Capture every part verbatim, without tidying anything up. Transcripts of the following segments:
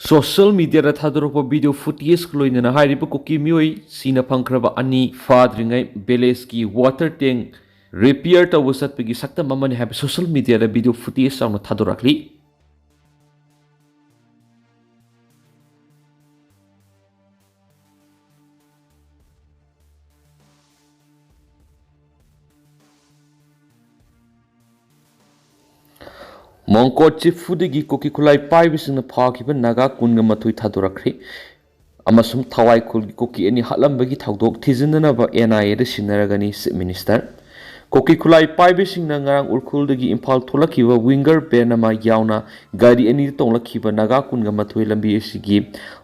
Social ꯃꯤꯗꯤꯌꯥꯗ ꯊꯥꯗꯣꯔꯛꯄ video ꯐꯨꯇꯦꯖꯀ ꯂꯣꯏꯅꯅ ꯍꯥꯏꯔꯤꯕ ꯀꯨꯀꯤ ꯃꯤꯑꯣꯏ ꯁꯤꯅ ꯐꯪꯈ꯭ꯔꯕ ꯑꯅꯤ ꯐꯥꯗ꯭ꯔꯤꯉꯩ ꯚꯤꯂꯦꯖꯀꯤ ꯋꯥꯇꯔ ꯇꯦꯡ ꯔꯤꯄꯤꯌꯔ ꯇꯧꯕ ꯆꯠꯄꯒꯤ ꯁꯛꯇꯝ ꯑꯃꯅꯤ ꯍꯥꯏꯕ ꯁꯣꯁꯤꯌꯦꯜ ꯃꯤꯗꯤꯌꯥꯗ ꯚꯤꯗꯤꯑꯣ ꯐꯨꯇꯦꯖ ꯆꯥꯎꯅ ꯊꯥꯗꯣꯔꯛꯂꯤ꯫ ꯃꯣꯡꯀꯣꯠ ꯆꯤꯐꯨꯗꯒꯤ ꯀꯨꯀꯤ ꯈꯨꯠꯂꯥꯏ ꯄꯥꯏꯕꯁꯤꯡꯅ ꯐꯥꯈꯤꯕ ꯅꯥꯒꯥ ꯀꯨꯟꯒ ꯃꯥꯊꯣꯏ ꯊꯥꯗꯣꯔꯛꯈ꯭ꯔꯦ ꯑꯃꯁꯨꯡ ꯊꯋꯥꯏ ꯈꯨꯜꯒꯤ ꯀꯨꯀꯤ ꯑꯅꯤ ꯍꯥꯠꯂꯝꯕꯒꯤ ꯊꯧꯗꯣꯛ ꯊꯤꯖꯤꯟꯅꯅꯕ ꯑꯦꯟ ꯑꯥꯏ ꯑꯦꯗ ꯁꯤꯟꯅꯔꯒꯅꯤ ꯆꯤꯐ ꯃꯤꯅꯤꯁꯇꯔ꯫ ꯀꯨꯀꯤ ꯈꯨꯠꯂꯥꯏ ꯄꯥꯏꯕꯁꯤꯡꯅ ꯉꯔꯥꯡ ꯎꯈ꯭ꯔꯨꯜꯗꯒꯤ ꯏꯝꯐꯥꯜ ꯊꯣꯛꯂꯛꯈꯤꯕ ꯋꯤꯡꯒꯔ ꯚꯦꯟ ꯑꯃ ꯌꯥꯎꯅ ꯒꯥꯔꯤ ꯑꯅꯤꯗ ꯇꯣꯡꯂꯛꯈꯤꯕ ꯅꯥꯒꯥ ꯀꯨꯟꯒ ꯃꯥꯊꯣꯏ ꯂꯝꯕꯤ ꯑꯁꯤꯒꯤ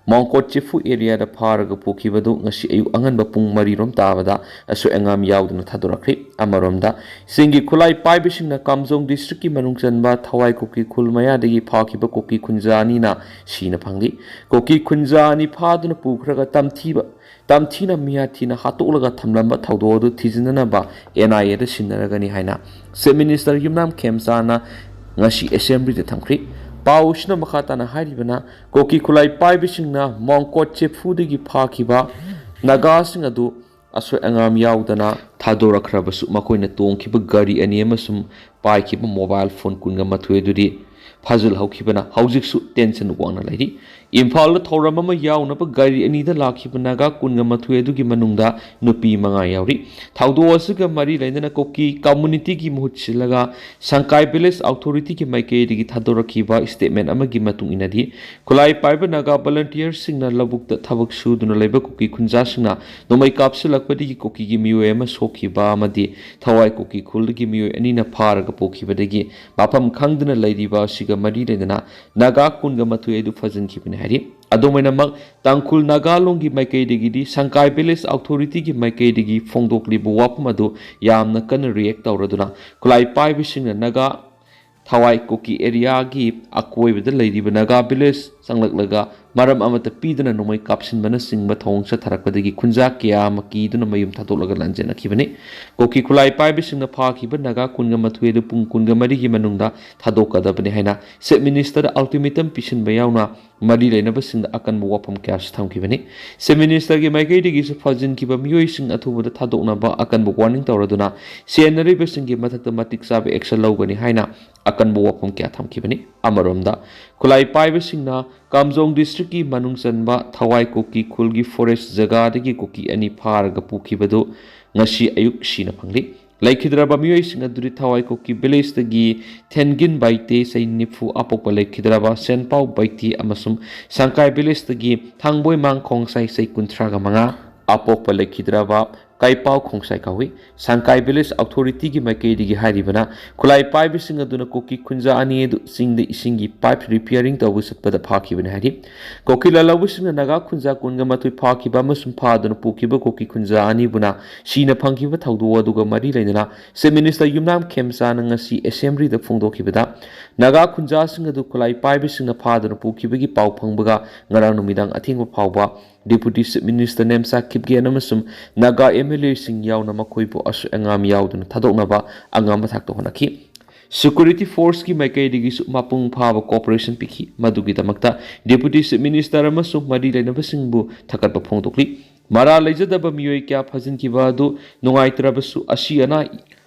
ꯃꯣꯡꯀꯣꯠ ꯆꯤꯐꯨ ꯑꯦꯔꯤꯌꯥꯗ ꯐꯥꯔꯒ ꯄꯨꯈꯤꯕꯗꯨ ꯉꯁꯤ ꯑꯌꯨꯛ ꯑꯉꯟꯕ ꯄꯨꯡ ꯃꯔꯤ ꯔꯣꯝ ꯇꯥꯕꯗ ꯑꯁꯣꯏ ꯑꯉꯥꯝ ꯌꯥꯎꯗꯅ ꯊꯥꯗꯣꯔꯛꯈ꯭ꯔꯦ꯫ ꯑꯃꯔꯣꯝꯗ, ꯆꯤꯡꯒꯤ ꯈꯨꯠꯂꯥꯏ ꯄꯥꯏꯕꯁꯤꯡꯅ ꯀꯥꯝꯖꯣꯡ ꯗꯤꯁꯇ꯭ꯔꯤꯛꯀꯤ ꯃꯅꯨꯡ ꯆꯟꯕ ꯊꯋꯥꯏ ꯀꯨꯀꯤ ꯈꯨꯜ ꯃꯌꯥꯗꯒꯤ ꯐꯥꯈꯤꯕ ꯀꯨꯀꯤ ꯈꯨꯟꯖꯥ ꯑꯅꯤꯅ ꯁꯤꯅ ꯐꯪꯂꯤ꯫ ꯀꯨꯀꯤ ꯈꯨꯟꯖꯥ ꯑꯅꯤ ꯐꯥꯗꯨꯅ ꯄꯨꯈ꯭ꯔꯒ ꯇꯝꯊꯤꯕ, ꯇꯝꯊꯤꯅ ꯃꯤꯌꯥꯊꯤꯅ ꯍꯥꯠꯇꯣꯛꯂꯒ ꯊꯝꯂꯝꯕ ꯊꯧꯗꯣꯛ ꯑꯗꯨ ꯊꯤꯖꯤꯟꯅꯅꯕ ꯑꯦꯟ ꯑꯥꯏ ꯑꯦꯗ ꯁꯤꯟꯅꯔꯒꯅꯤ ꯍꯥꯏꯅ ꯆꯤꯐ ꯃꯤꯅꯤꯁꯇꯔ ꯌꯨꯝꯅꯥꯝ ꯈꯦꯝꯆꯥꯅ ꯉꯁꯤ ꯑꯦꯁꯦꯝꯕ꯭ꯂꯤꯗ ꯊꯝꯈ꯭ꯔꯤ꯫ ꯄꯥꯎ ꯑꯁꯤꯅ ꯃꯈꯥ ꯇꯥꯅ ꯍꯥꯏꯔꯤꯕꯅ, ꯀꯨꯀꯤ ꯈꯨꯠꯂꯥꯏ ꯄꯥꯏꯕꯁꯤꯡꯅ ꯃꯣꯡꯀꯣꯠ ꯆꯤꯐꯨꯗꯒꯤ ꯐꯥꯈꯤꯕ ꯅꯥꯒꯥꯁꯤꯡ ꯑꯗꯨ ꯑꯁꯣꯏ ꯑꯉꯥꯝ ꯌꯥꯎꯗꯅ ꯊꯥꯗꯣꯔꯛꯈ꯭ꯔꯕꯁꯨ, ꯃꯈꯣꯏꯅ ꯇꯣꯡꯈꯤꯕ ꯒꯥꯔꯤ ꯑꯅꯤ ꯑꯃꯁꯨꯡ ꯄꯥꯏꯈꯤꯕ ꯃꯣꯕꯥꯏꯜ ꯐꯣꯟ ꯀꯨꯟꯒ ꯃꯥꯊꯣꯏ ꯑꯗꯨꯗꯤ ꯐꯥꯖꯤꯜꯍꯧꯈꯤꯕꯅ ꯍꯧꯖꯤꯛꯁꯨ ꯇꯦꯟꯁꯟ ꯋꯥꯡꯅ ꯂꯩꯔꯤ꯫ ꯏꯝꯐꯥꯜꯗ ꯊꯧꯔꯝ ꯑꯃ ꯌꯥꯎꯅꯕ ꯒꯥꯔꯤ ꯑꯅꯤꯗ ꯂꯥꯛꯈꯤꯕ ꯅꯥꯒꯥ ꯀꯨꯟꯒ ꯃꯥꯊꯣꯏ ꯑꯗꯨꯒꯤ ꯃꯅꯨꯡꯗ ꯅꯨꯄꯤ ꯃꯉꯥ ꯌꯥꯎꯔꯤ꯫ ꯊꯧꯗꯣꯛ ꯑꯁꯤꯒ ꯃꯔꯤ ꯂꯩꯅꯅ ꯀꯨꯀꯤ ꯀꯝꯃꯨꯅꯤꯇꯤꯒꯤ ꯃꯍꯨꯠ ꯁꯤꯜꯂꯒ ꯁꯪꯀꯥꯏ ꯚꯤꯂꯦꯖ ꯑꯣꯊꯣꯔꯤꯇꯤꯒꯤ ꯃꯥꯏꯀꯩꯗꯒꯤ ꯊꯥꯗꯣꯔꯛꯈꯤꯕ ꯁ꯭ꯇꯦꯠꯃꯦꯟ ꯑꯃꯒꯤ ꯃꯇꯨꯡ ꯏꯟꯅꯗꯤ, ꯈꯨꯠꯂꯥꯏ ꯄꯥꯏꯕ ꯅꯥꯒꯥ ꯚꯣꯂꯨꯟꯇꯤꯌꯔꯁꯤꯡꯅ ꯂꯧꯕꯨꯛꯇ ꯊꯕꯛ ꯁꯨꯗꯨꯅ ꯂꯩꯕ ꯀꯨꯀꯤ ꯈꯨꯟꯖꯥꯁꯤꯡꯅ ꯅꯣꯡꯃꯩ ꯀꯥꯞꯁꯤꯜꯂꯛꯄꯗꯒꯤ ꯀꯨꯀꯤꯒꯤ ꯃꯤꯑꯣꯏ ꯑꯃ ꯁꯣꯛꯈꯤꯕ ꯑꯃꯗꯤ ꯊꯋꯥꯏ ꯀꯨꯀꯤ ꯈꯨꯜꯗꯒꯤ ꯃꯤꯑꯣꯏ ꯑꯅꯤꯅ ꯐꯥꯔꯒ ꯄꯨꯈꯤꯕꯗꯒꯤ ꯃꯐꯝ ꯈꯪꯗꯅ ꯂꯩꯔꯤꯕ ꯑꯁꯤꯒ ꯃꯔꯤ ꯂꯩꯅꯅ ꯅꯥꯒꯥ ꯀꯨꯟꯒ ꯃꯥꯊꯣꯏ ꯑꯗꯨ ꯐꯥꯖꯤꯟꯈꯤꯕꯅꯤ ꯍꯥꯏꯔꯤ꯫ ꯑꯗꯨꯝ ꯑꯣꯏꯅꯃꯛ, ꯇꯥꯡꯈꯨꯜ ꯅꯥꯒꯥ ꯂꯣꯟꯒꯤ ꯃꯥꯏꯀꯩꯗꯒꯤꯗꯤ ꯁꯪꯀꯥꯏ ꯚꯤꯂꯦꯖ ꯑꯣꯊꯣꯔꯤꯇꯤꯒꯤ ꯃꯥꯏꯀꯩꯗꯒꯤ ꯐꯣꯡꯗꯣꯛꯂꯤꯕ ꯋꯥꯐꯝ ꯑꯗꯨ ꯌꯥꯝꯅ ꯀꯟꯅ ꯔꯤꯌꯦꯛ ꯇꯧꯔꯗꯨꯅ, ꯈꯨꯠꯂꯥꯏ ꯄꯥꯏꯕꯁꯤꯡꯅ ꯅꯥꯒꯥ ꯊꯋꯥꯏ ꯀꯨꯀꯤ ꯑꯦꯔꯤꯌꯥꯒꯤ ꯑꯀꯣꯏꯕꯗ ꯂꯩꯔꯤꯕ ꯅꯥꯒꯥ ꯚꯤꯂꯦꯖ ꯆꯪꯂꯛꯂꯒ ꯃꯔꯝ ꯑꯃꯠꯇ ꯄꯤꯗꯅ ꯅꯣꯡꯃꯩ ꯀꯥꯞꯁꯤꯟꯕꯅꯆꯤꯡꯕ ꯊꯧꯑꯣꯡ ꯆꯠꯊꯔꯛꯄꯗꯒꯤ ꯈꯨꯟꯖꯥ ꯀꯌꯥ ꯑꯃ ꯀꯤꯗꯨꯅ ꯃꯌꯨꯝ ꯊꯥꯗꯣꯛꯂꯒ ꯂꯥꯟꯖꯦꯟꯅꯈꯤꯕꯅꯤ꯫ ꯀꯨꯀꯤ ꯈꯨꯠꯂꯥꯏ ꯄꯥꯏꯕꯁꯤꯡꯅ ꯐꯥꯈꯤꯕ ꯅꯥꯒꯥ ꯀꯨꯟꯒ ꯃꯥꯊꯣꯏ ꯑꯗꯨ ꯄꯨꯡ ꯀꯨꯟꯒ ꯃꯔꯤꯒꯤ ꯃꯅꯨꯡꯗ ꯊꯥꯗꯣꯛꯀꯗꯕꯅꯤ ꯍꯥꯏꯅ ꯆꯤꯐ ꯃꯤꯅꯤꯁꯇꯔꯗ ꯑꯜꯇꯤꯃꯦꯇꯝ ꯄꯤꯁꯤꯟꯕ ꯌꯥꯎꯅ ꯃꯔꯤ ꯂꯩꯅꯕꯁꯤꯡꯗ ꯑꯀꯟꯕ ꯋꯥꯐꯝ ꯀꯌꯥꯁꯨ ꯊꯝꯈꯤꯕꯅꯤ꯫ ꯆꯤꯐ ꯃꯤꯅꯤꯁꯇꯔꯒꯤ ꯃꯥꯏꯀꯩꯗꯒꯤꯁꯨ ꯐꯥꯖꯤꯟꯈꯤꯕ ꯃꯤꯑꯣꯏꯁꯤꯡ ꯑꯊꯨꯕꯗ ꯊꯥꯗꯣꯛꯅꯕ ꯑꯀꯟꯕ ꯋꯥꯔꯅꯤꯡ ꯇꯧꯔꯗꯨꯅ ꯁꯦꯟꯅꯔꯤꯕꯁꯤꯡꯒꯤ ꯃꯊꯛꯇ ꯃꯇꯤꯛ ꯆꯥꯕ ꯑꯦꯛꯁꯟ ꯂꯧꯒꯅꯤ ꯍꯥꯏꯅ ꯑꯀꯟꯕ ꯋꯥꯐꯝ ꯀꯌꯥ ꯊꯝꯈꯤꯕꯅꯤ꯫ ꯑꯃꯔꯣꯝꯗ, ꯈꯨꯠꯂꯥꯏ ꯄꯥꯏꯕꯁꯤꯡꯅ ꯀꯥꯝꯖꯣꯡ ꯗꯤꯁꯇ꯭ꯔꯤꯛꯀꯤ ꯃꯅꯨꯡ ꯆꯟꯕ ꯊꯋꯥꯏ ꯀꯨꯀꯤ ꯈꯨꯜꯒꯤ ꯐꯣꯔꯦꯁ ꯖꯒꯥꯗꯒꯤ ꯀꯨꯀꯤ ꯑꯅꯤ ꯐꯥꯔꯒ ꯄꯨꯈꯤꯕꯗꯨ ꯉꯁꯤ ꯑꯌꯨꯛ ꯁꯤꯅ ꯐꯪꯂꯤ꯫ ꯂꯩꯈꯤꯗ꯭ꯔꯕ ꯃꯤꯑꯣꯏꯁꯤꯡ ꯑꯗꯨꯗꯤ ꯊꯋꯥꯏ ꯀꯨꯀꯤ ꯚꯤꯂꯦꯖꯇꯒꯤ ꯊꯦꯟꯒꯤꯟ ꯕꯥꯏꯇꯦ, ꯆꯍꯤ ꯅꯤꯐꯨ, ꯑꯄꯣꯛꯄ ꯂꯩꯈꯤꯗ꯭ꯔꯕ ꯁꯦꯟꯄꯥꯎ ꯕꯥꯏꯇꯦ ꯑꯃꯁꯨꯡ ꯁꯪꯀꯥꯏ ꯚꯤꯂꯦꯖꯇꯒꯤ ꯊꯥꯡꯕꯣꯏꯃꯥꯡ ꯈꯣꯡꯁꯥꯏ, ꯆꯍꯤ ꯀꯨꯟꯊ꯭ꯔꯥꯒ ꯃꯉꯥ, ꯑꯄꯣꯛꯄ ꯂꯩꯈꯤꯗ꯭ꯔꯕ ꯀꯥꯏꯄꯥꯎ ꯈꯣꯡꯁꯥꯏ ꯀꯧꯏ꯫ ꯁꯪꯀꯥꯏ ꯚꯤꯂꯦꯖ ꯑꯣꯊꯣꯔꯤꯇꯤꯒꯤ ꯃꯥꯏꯀꯩꯗꯒꯤ ꯍꯥꯏꯔꯤꯕꯅ, ꯈꯨꯠꯂꯥꯏ ꯄꯥꯏꯕꯁꯤꯡ ꯑꯗꯨꯅ ꯀꯨꯀꯤ ꯈꯨꯟꯖꯥ ꯑꯅꯤ ꯑꯗꯨ ꯆꯤꯡꯗ ꯏꯁꯤꯡꯒꯤ ꯄꯥꯏꯞ ꯔꯤꯄꯤꯌꯥꯔꯤꯡ ꯇꯧꯕ ꯆꯠꯄꯗ ꯐꯥꯈꯤꯕꯅꯤ ꯍꯥꯏꯔꯤ꯫ ꯀꯨꯀꯤ ꯂꯥꯜꯍꯧꯕꯁꯤꯡꯅ ꯅꯥꯒꯥ ꯈꯨꯟꯖꯥ ꯀꯨꯟꯒ ꯃꯥꯊꯣꯏ ꯐꯥꯈꯤꯕ ꯑꯃꯁꯨꯡ ꯐꯥꯗꯨꯅ ꯄꯨꯈꯤꯕ ꯀꯨꯀꯤ ꯈꯨꯟꯖꯥ ꯑꯅꯤꯕꯨꯅ ꯁꯤꯅ ꯐꯪꯈꯤꯕ ꯊꯧꯗꯣꯛ ꯑꯗꯨꯒ ꯃꯔꯤ ꯂꯩꯅꯅ ꯆꯤꯐ ꯃꯤꯅꯤꯁꯇꯔ ꯌꯨꯝꯅꯥꯝ ꯈꯦꯝꯆꯥꯅ ꯉꯁꯤ ꯑꯦꯁꯦꯝꯕ꯭ꯂꯤꯗ ꯐꯣꯡꯗꯣꯛꯈꯤꯕꯗ, ꯅꯥꯒꯥ ꯈꯨꯟꯖꯥꯁꯤꯡ ꯑꯗꯨ ꯈꯨꯠꯂꯥꯏ ꯄꯥꯏꯕꯁꯤꯡꯅ ꯐꯥꯗꯨꯅ ꯄꯨꯈꯤꯕꯒꯤ ꯄꯥꯎ ꯐꯪꯕꯒ ꯉꯔꯥꯡ ꯅꯨꯃꯤꯗꯥꯡ ꯑꯊꯦꯡꯕ ꯐꯥꯎꯕ ꯗꯦꯄꯨꯇꯤ ꯆꯤꯐ ꯃꯤꯅꯤꯁꯇꯔ ꯅꯦꯝꯆꯥ ꯀꯤꯞꯒꯦꯟ ꯑꯃꯁꯨꯡ ꯅꯥꯒꯥ ꯑꯦꯝ ꯑꯦꯜ ꯑꯦꯁꯤꯡ ꯌꯥꯎꯅ ꯃꯈꯣꯏꯕꯨ ꯑꯁꯣꯏ ꯑꯉꯥꯝ ꯌꯥꯎꯗꯅ ꯊꯥꯗꯣꯛꯅꯕ ꯑꯉꯝꯕ ꯊꯥꯛꯇ ꯍꯣꯠꯅꯈꯤ꯫ ꯁꯦꯀ꯭ꯌꯨꯔꯤꯇꯤ ꯐꯣꯔꯁꯀꯤ ꯃꯥꯏꯀꯩꯗꯒꯤꯁꯨ ꯃꯄꯨꯡ ꯐꯥꯕ ꯀꯣꯑꯣꯄꯔꯦꯁꯟ ꯄꯤꯈꯤ꯫ ꯃꯗꯨꯒꯤꯗꯃꯛꯇ ꯗꯦꯄꯨꯇꯤ ꯆꯤꯐ ꯃꯤꯅꯤꯁꯇꯔ ꯑꯃꯁꯨꯡ ꯃꯔꯤ ꯂꯩꯅꯕꯁꯤꯡꯕꯨ ꯊꯥꯒꯠꯄ ꯐꯣꯡꯗꯣꯛꯂꯤ꯫ ꯃꯔꯥꯜ ꯂꯩꯖꯗꯕ ꯃꯤꯑꯣꯏ ꯀꯌꯥ ꯐꯥꯖꯤꯟꯈꯤꯕ ꯑꯗꯨ ꯅꯨꯡꯉꯥꯏꯇ꯭ꯔꯕꯁꯨ, ꯑꯁꯤ ꯑꯅꯥ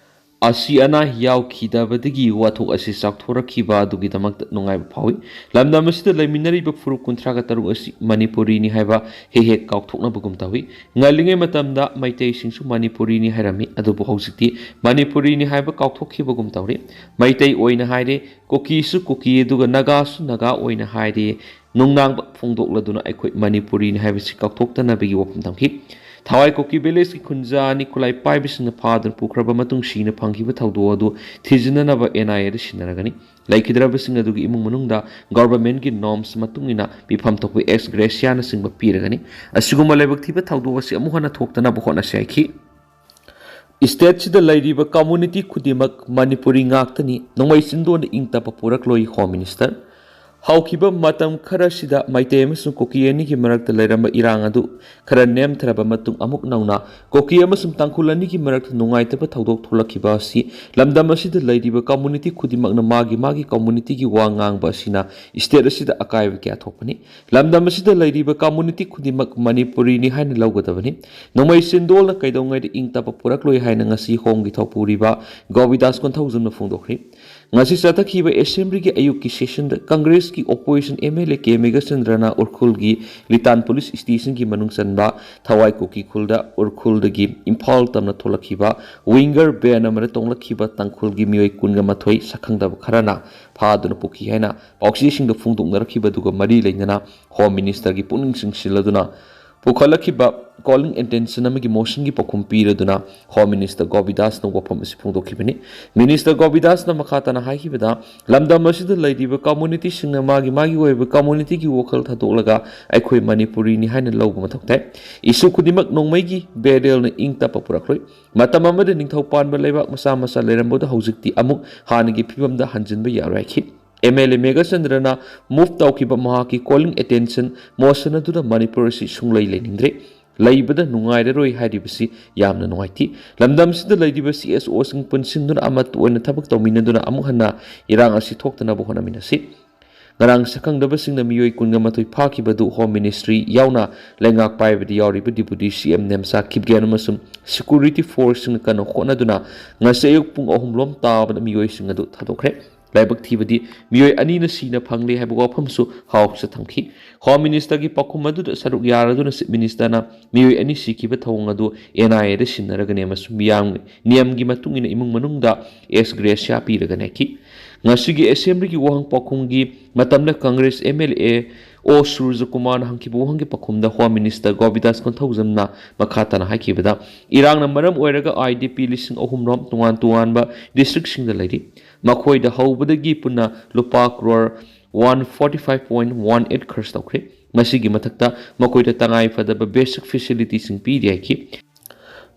ꯑꯁꯤ ꯑꯅꯥ ꯌꯥꯎꯈꯤꯗꯕꯗꯒꯤ ꯋꯥꯊꯣꯛ ꯑꯁꯤ ꯆꯥꯎꯊꯣꯔꯛꯈꯤꯕ ꯑꯗꯨꯒꯤꯗꯃꯛꯇ ꯅꯨꯡꯉꯥꯏꯕ ꯐꯥꯎꯏ꯫ ꯂꯝꯗꯝ ꯑꯁꯤꯗ ꯂꯩꯃꯤꯟꯅꯔꯤꯕ ꯐꯨꯔꯨꯞ ꯀꯨꯟꯊ꯭ꯔꯥꯒ ꯇꯔꯨꯛ ꯑꯁꯤ ꯃꯅꯤꯄꯨꯔꯤꯅꯤ ꯍꯥꯏꯕ ꯍꯦꯛ ꯍꯦꯛ ꯀꯥꯎꯊꯣꯛꯅꯕꯒꯨꯝ ꯇꯧꯏ꯫ ꯉꯜꯂꯤꯉꯩ ꯃꯇꯝꯗ ꯃꯩꯇꯩꯁꯤꯡꯁꯨ ꯃꯅꯤꯄꯨꯔꯤꯅꯤ ꯍꯥꯏꯔꯝꯃꯤ, ꯑꯗꯨꯕꯨ ꯍꯧꯖꯤꯛꯇꯤ ꯃꯅꯤꯄꯨꯔꯤꯅꯤ ꯍꯥꯏꯕ ꯀꯥꯎꯊꯣꯛꯈꯤꯕꯒꯨꯝ ꯇꯧꯔꯤ꯫ ꯃꯩꯇꯩ ꯑꯣꯏꯅ ꯍꯥꯏꯔꯦ, ꯀꯨꯀꯤꯁꯨ ꯀꯨꯀꯤ, ꯑꯗꯨꯒ ꯅꯥꯒꯥꯁꯨ ꯅꯥꯒꯥ ꯑꯣꯏꯅ ꯍꯥꯏꯔꯦ꯫ ꯅꯨꯡꯅꯥꯡꯕ ꯐꯣꯡꯗꯣꯛꯂꯗꯨꯅ ꯑꯩꯈꯣꯏ ꯃꯅꯤꯄꯨꯔꯤꯅꯤ ꯍꯥꯏꯕꯁꯤ ꯀꯥꯎꯊꯣꯛꯇꯅꯕꯒꯤ ꯋꯥꯐꯝ ꯊꯝꯈꯤ꯫ ꯊꯋꯥꯏ ꯀꯨꯀꯤ ꯚꯤꯂꯦꯖꯀꯤ ꯈꯨꯟꯖꯥ ꯑꯅꯤ ꯈꯨꯠꯂꯥꯏ ꯄꯥꯏꯕꯁꯤꯡꯅ ꯐꯥꯗꯨꯅ ꯄꯨꯈ꯭ꯔꯕ ꯃꯇꯨꯡ ꯁꯤꯅ ꯐꯪꯈꯤꯕ ꯊꯧꯗꯣꯛ ꯑꯗꯨ ꯊꯤꯖꯤꯟꯅꯅꯕ ꯑꯦꯟ ꯑꯥꯏ ꯑꯦꯗ ꯁꯤꯟꯅꯔꯒꯅꯤ꯫ ꯂꯩꯈꯤꯗ꯭ꯔꯕꯁꯤꯡ ꯑꯗꯨꯒꯤ ꯏꯃꯨꯡ ꯃꯅꯨꯡꯗ ꯒꯚꯔꯟꯃꯦꯟꯠꯀꯤ ꯅꯣꯔꯝꯁ ꯃꯇꯨꯡ ꯏꯟꯅ ꯄꯤꯐꯝ ꯊꯣꯛꯄ ꯑꯦꯛꯁ ꯒ꯭ꯔꯦꯁꯤꯌꯥꯅꯆꯤꯡꯕ ꯄꯤꯔꯒꯅꯤ꯫ ꯑꯁꯤꯒꯨꯝꯕ ꯂꯥꯏꯕꯛ ꯊꯤꯕ ꯊꯧꯗꯣꯛ ꯑꯁꯤ ꯑꯃꯨꯛ ꯍꯟꯅ ꯊꯣꯛꯇꯅꯕ ꯍꯣꯠꯅꯁꯤ ꯍꯥꯏꯈꯤ꯫ ꯏꯁꯇꯦꯠꯁꯤꯗ ꯂꯩꯔꯤꯕ ꯀꯝꯃꯨꯅꯤꯇꯤ ꯈꯨꯗꯤꯡꯃꯛ ꯃꯅꯤꯄꯨꯔꯤ ꯉꯥꯛꯇꯅꯤ, ꯅꯣꯡꯃꯩ ꯆꯤꯟꯗꯣꯟꯗ ꯏꯪ ꯇꯞꯄ ꯄꯨꯔꯛꯂꯣꯏ, ꯍꯣꯝ ꯃꯤꯅꯤꯁꯇꯔ꯫ ꯍꯧꯈꯤꯕ ꯃꯇꯝ ꯈꯔꯁꯤꯗ ꯃꯩꯇꯩ ꯑꯃꯁꯨꯡ ꯀꯨꯀꯤ ꯑꯅꯤꯒꯤ ꯃꯔꯛꯇ ꯂꯩꯔꯝꯕ ꯏꯔꯥꯡ ꯑꯗꯨ ꯈꯔ ꯅꯦꯝꯊꯔꯕ ꯃꯇꯨꯡ, ꯑꯃꯨꯛ ꯅꯧꯅ ꯀꯨꯀꯤ ꯑꯃꯁꯨꯡ ꯇꯥꯡꯈꯨꯜ ꯑꯅꯤꯒꯤ ꯃꯔꯛꯇ ꯅꯨꯡꯉꯥꯏꯇꯕ ꯊꯧꯗꯣꯛ ꯊꯣꯛꯂꯛꯈꯤꯕ ꯑꯁꯤ ꯂꯝꯗꯝ ꯑꯁꯤꯗ ꯂꯩꯔꯤꯕ ꯀꯝꯃꯨꯅꯤꯇꯤ ꯈꯨꯗꯤꯡꯃꯛꯅ ꯃꯥꯒꯤ ꯃꯥꯒꯤ ꯀꯝꯃꯨꯅꯤꯇꯤꯒꯤ ꯋꯥ ꯉꯥꯡꯕ ꯑꯁꯤꯅ ꯁ꯭ꯇꯦꯠ ꯑꯁꯤꯗ ꯑꯀꯥꯏꯕ ꯀꯌꯥ ꯊꯣꯛꯄꯅꯤ꯫ ꯂꯝꯗꯝ ꯑꯁꯤꯗ ꯂꯩꯔꯤꯕ ꯀꯝꯃꯨꯅꯤꯇꯤ ꯈꯨꯗꯤꯡꯃꯛ ꯃꯅꯤꯄꯨꯔꯤꯅꯤ ꯍꯥꯏꯅ ꯂꯧꯒꯗꯕꯅꯤ꯫ ꯅꯣꯡꯃꯩ ꯆꯤꯟꯗꯣꯜꯅ ꯀꯩꯗꯧꯉꯩꯗ ꯏꯪ ꯇꯞꯄ ꯄꯨꯔꯛꯂꯣꯏ ꯍꯥꯏꯅ ꯉꯁꯤ ꯍꯣꯝꯒꯤ ꯊꯧꯄꯨꯔꯤꯕ ꯒꯣꯕꯤꯗꯥꯁ ꯀꯣꯟꯊꯧꯖꯝꯅ ꯐꯣꯡꯗꯣꯛꯈ꯭ꯔꯤ꯫ ꯉꯁꯤ ꯆꯠꯊꯈꯤꯕ ꯑꯦꯁꯦꯝꯕ꯭ꯂꯤꯒꯤ ꯑꯌꯨꯛꯀꯤ ꯁꯦꯁꯟꯗ ꯀꯪꯒ꯭ꯔꯦꯁꯀꯤ opposition M L A K ꯃꯦꯘꯆꯟꯗ꯭ꯔꯅ ꯎꯔꯈꯨꯜꯒꯤ ꯂꯤꯇꯥꯟ ꯄꯨꯂꯤꯁ ꯁ꯭ꯇꯦꯁꯟꯒꯤ ꯃꯅꯨꯡ ꯆꯟꯕ ꯊꯋꯥꯏ ꯀꯨꯀꯤ ꯈꯨꯜꯗ ꯎꯔꯈꯨꯜꯗꯒꯤ ꯏꯝꯐꯥꯜ ꯇꯝꯅ ꯊꯣꯛꯂꯛꯈꯤꯕ ꯋꯤꯡꯒꯔ ꯚꯦꯟ ꯑꯃꯗ ꯇꯣꯡꯂꯛꯈꯤꯕ ꯇꯥꯡꯈꯨꯜꯒꯤ ꯃꯤꯑꯣꯏ ꯀꯨꯟꯒ ꯃꯥꯊꯣꯏ ꯁꯛꯈꯪꯗꯕ ꯈꯔꯅ ꯐꯥꯗꯨꯅ ꯄꯨꯈꯤ ꯍꯥꯏꯅ ꯄꯥꯎꯆꯦꯁꯤꯡꯗ ꯐꯣꯡꯗꯣꯛꯅꯔꯛꯈꯤꯕꯗꯨꯒ ꯃꯔꯤ ꯂꯩꯅꯅ ꯍꯣꯝ ꯃꯤꯅꯤꯁꯇꯔꯒꯤ ꯄꯨꯛꯅꯤꯡ ꯆꯤꯡꯁꯤꯜꯂꯗꯨꯅ ꯄꯨꯈꯠꯂꯛꯈꯤꯕ ꯀꯣꯂꯤꯡ ꯑꯦꯇꯦꯟꯁꯟ ꯑꯃꯒꯤ ꯃꯣꯁꯟꯒꯤ ꯄꯥꯎꯈꯨꯝ ꯄꯤꯔꯗꯨꯅ ꯍꯣꯝ ꯃꯤꯅꯤꯁꯇꯔ ꯒꯣꯕꯤꯗꯥꯁꯅ ꯋꯥꯐꯝ ꯑꯁꯤ ꯐꯣꯡꯗꯣꯛꯈꯤꯕꯅꯤ꯫ ꯃꯤꯅꯤꯁꯇꯔ ꯒꯣꯕꯤꯗꯥꯁꯅ ꯃꯈꯥ ꯇꯥꯅ ꯍꯥꯏꯈꯤꯕꯗ, ꯂꯝꯗꯝ ꯑꯁꯤꯗ ꯂꯩꯔꯤꯕ ꯀꯝꯃꯨꯅꯤꯇꯤꯁꯤꯡꯅ ꯃꯥꯒꯤ ꯃꯥꯒꯤ ꯑꯣꯏꯕ ꯀꯝꯃꯨꯅꯤꯇꯤꯒꯤ ꯋꯥꯈꯜ ꯊꯥꯗꯣꯛꯂꯒ ꯑꯩꯈꯣꯏ ꯃꯅꯤꯄꯨꯔꯤꯅꯤ ꯍꯥꯏꯅ ꯂꯧꯕ ꯃꯊꯧ ꯇꯥꯏ꯫ ꯏꯁꯨ ꯈꯨꯗꯤꯡꯃꯛ ꯅꯣꯡꯃꯩꯒꯤ ꯕꯦꯔꯦꯜꯅ ꯏꯪ ꯇꯞꯄ ꯄꯨꯔꯛꯂꯣꯏ꯫ ꯃꯇꯝ ꯑꯃꯗ ꯅꯤꯡꯊꯧ ꯄꯥꯟꯕ ꯂꯩꯕꯥꯛ ꯃꯆꯥ ꯃꯆꯥ ꯂꯩꯔꯝꯕꯗꯨ ꯍꯧꯖꯤꯛꯇꯤ ꯑꯃꯨꯛ ꯍꯥꯟꯅꯒꯤ ꯐꯤꯕꯝꯗ ꯍꯟꯖꯤꯟꯕ ꯌꯥꯔꯣꯏ ꯍꯥꯏꯈꯤ꯫ ꯑꯦꯝ ꯑꯦꯜ ꯑꯦ ꯃꯦꯘꯆꯟꯗ꯭ꯔꯅ ꯃꯨꯚ ꯇꯧꯈꯤꯕ ꯃꯍꯥꯛꯀꯤ ꯀꯣꯂꯤꯡ ꯑꯦꯇꯦꯟꯁꯟ ꯃꯣꯁꯟ ꯑꯗꯨꯗ ꯃꯅꯤꯄꯨꯔ ꯑꯁꯤ ꯁꯨꯡꯂꯩ ꯂꯩꯅꯤꯡꯗ꯭ꯔꯦ꯫ ꯂꯩꯕꯗ ꯅꯨꯡꯉꯥꯏꯔꯔꯣꯏ ꯍꯥꯏꯔꯤꯕꯁꯤ ꯌꯥꯝꯅ ꯅꯨꯡꯉꯥꯏꯇꯦ꯫ ꯂꯝꯗꯝꯁꯤꯗ ꯂꯩꯔꯤꯕ ꯁꯤ ꯑꯦꯁ ꯑꯣꯁꯤꯡ ꯄꯨꯟꯁꯤꯟꯗꯨꯅ ꯑꯃꯠꯇ ꯑꯣꯏꯅ ꯊꯕꯛ ꯇꯧꯃꯤꯟꯅꯗꯨꯅ ꯑꯃꯨꯛ ꯍꯟꯅ ꯏꯔꯥꯡ ꯑꯁꯤ ꯊꯣꯛꯇꯅꯕ ꯍꯣꯠꯅꯃꯤꯟꯅꯁꯤ꯫ ꯉꯔꯥꯡ ꯁꯛꯈꯪꯗꯕꯁꯤꯡꯅ ꯃꯤꯑꯣꯏ ꯀꯨꯟꯒ ꯃꯥꯊꯣꯏ ꯐꯥꯈꯤꯕꯗꯨ ꯍꯣꯝ ꯃꯤꯅꯤꯁꯇ꯭ꯔꯤ ꯌꯥꯎꯅ ꯂꯩꯉꯥꯛ ꯄꯥꯏꯕꯗ ꯌꯥꯎꯔꯤꯕ ꯗꯤꯄꯨꯇꯤ ꯁꯤ ꯑꯦꯝ ꯅꯦꯝꯆꯥ ꯀꯤꯞꯒꯦꯟ ꯑꯃꯁꯨꯡ ꯁꯦꯀ꯭ꯌꯨꯔꯤꯇꯤ ꯐꯣꯔꯁꯁꯤꯡꯅ ꯀꯟꯅ ꯍꯣꯠꯅꯗꯨꯅ ꯉꯁꯤ ꯑꯌꯨꯛ ꯄꯨꯡ ꯑꯍꯨꯝ ꯂꯣꯝ ꯇꯥꯕꯗ ꯃꯤꯑꯣꯏꯁꯤꯡ ꯑꯗꯨ ꯊꯥꯗꯣꯛꯈ꯭ꯔꯦ꯫ ꯂꯥꯏꯕꯛ ꯊꯤꯕꯗꯤ ꯃꯤꯑꯣꯏ ꯑꯅꯤꯅ ꯁꯤꯅ ꯐꯪꯂꯦ ꯍꯥꯏꯕ ꯋꯥꯐꯝꯁꯨ ꯍꯥꯎꯁꯇ ꯊꯝꯈꯤ꯫ ꯍꯣꯝ ꯃꯤꯅꯤꯁꯇꯔꯒꯤ ꯄꯥꯎꯈꯨꯝ ꯑꯗꯨꯗ ꯁꯔꯨꯛ ꯌꯥꯔꯗꯨꯅ ꯆꯤꯐ ꯃꯤꯅꯤꯁꯇꯔꯅ ꯃꯤꯑꯣꯏ ꯑꯅꯤ ꯁꯤꯈꯤꯕ ꯊꯧꯑꯣꯡ ꯑꯗꯨ ꯑꯦꯟ ꯑꯥꯏ ꯑꯦꯗ ꯁꯤꯟꯅꯔꯒꯅꯤ ꯑꯃꯁꯨꯡ ꯃꯤꯌꯥꯝ ꯅꯤꯌꯝꯒꯤ ꯃꯇꯨꯡ ꯏꯟꯅ ꯏꯃꯨꯡ ꯃꯅꯨꯡꯗ ꯑꯦꯁ ꯒ꯭ꯔꯦꯁꯤꯌꯥ ꯄꯤꯔꯒꯅꯤ ꯍꯥꯏꯈꯤ꯫ ꯉꯁꯤꯒꯤ ꯑꯦꯁꯦꯝꯕ꯭ꯂꯤꯒꯤ ꯋꯥꯍꯪ ꯄꯥꯎꯈꯨꯝꯒꯤ ꯃꯇꯝꯗ ꯀꯪꯒ꯭ꯔꯦꯁ ꯑꯦꯝ ꯑꯦꯜ ꯑꯦ ꯑꯣ ꯁꯨꯔꯖꯀꯨꯃꯥꯔꯅ ꯍꯪꯈꯤꯕ ꯋꯥꯍꯪꯒꯤ ꯄꯥꯎꯈꯨꯝꯗ ꯍꯣꯝ ꯃꯤꯅꯤꯁꯇꯔ ꯒꯣꯕꯤꯗꯥꯁ ꯀꯣꯟꯊꯧꯖꯝꯅ ꯃꯈꯥ ꯇꯥꯅ ꯍꯥꯏꯈꯤꯕꯗ, ꯏꯔꯥꯡꯅ ꯃꯔꯝ ꯑꯣꯏꯔꯒ ꯑꯥꯏ ꯗꯤ ꯄꯤ ꯂꯤꯁꯤꯡ ꯑꯍꯨꯝ ꯔꯣꯝ ꯇꯣꯉꯥꯟ ꯇꯣꯉꯥꯟꯕ ꯗꯤꯁꯇ꯭ꯔꯤꯛꯁꯤꯡꯗ ꯂꯩꯔꯤ꯫ ꯃꯈꯣꯏꯗ ꯍꯧꯕꯗꯒꯤ ꯄꯨꯟꯅ ꯂꯨꯄꯥ crore one forty five point one eight ꯈꯔꯆ ꯇꯧꯈ꯭ꯔꯦ꯫ ꯃꯁꯤꯒꯤ ꯃꯊꯛꯇ ꯃꯈꯣꯏꯗ ꯇꯉꯥꯏ ꯐꯗꯕ ꯕꯦꯁꯤꯛ ꯐꯦꯁꯤꯂꯤꯇꯤꯁꯤꯡ ꯄꯤꯔꯤ ꯍꯥꯏꯈꯤ꯫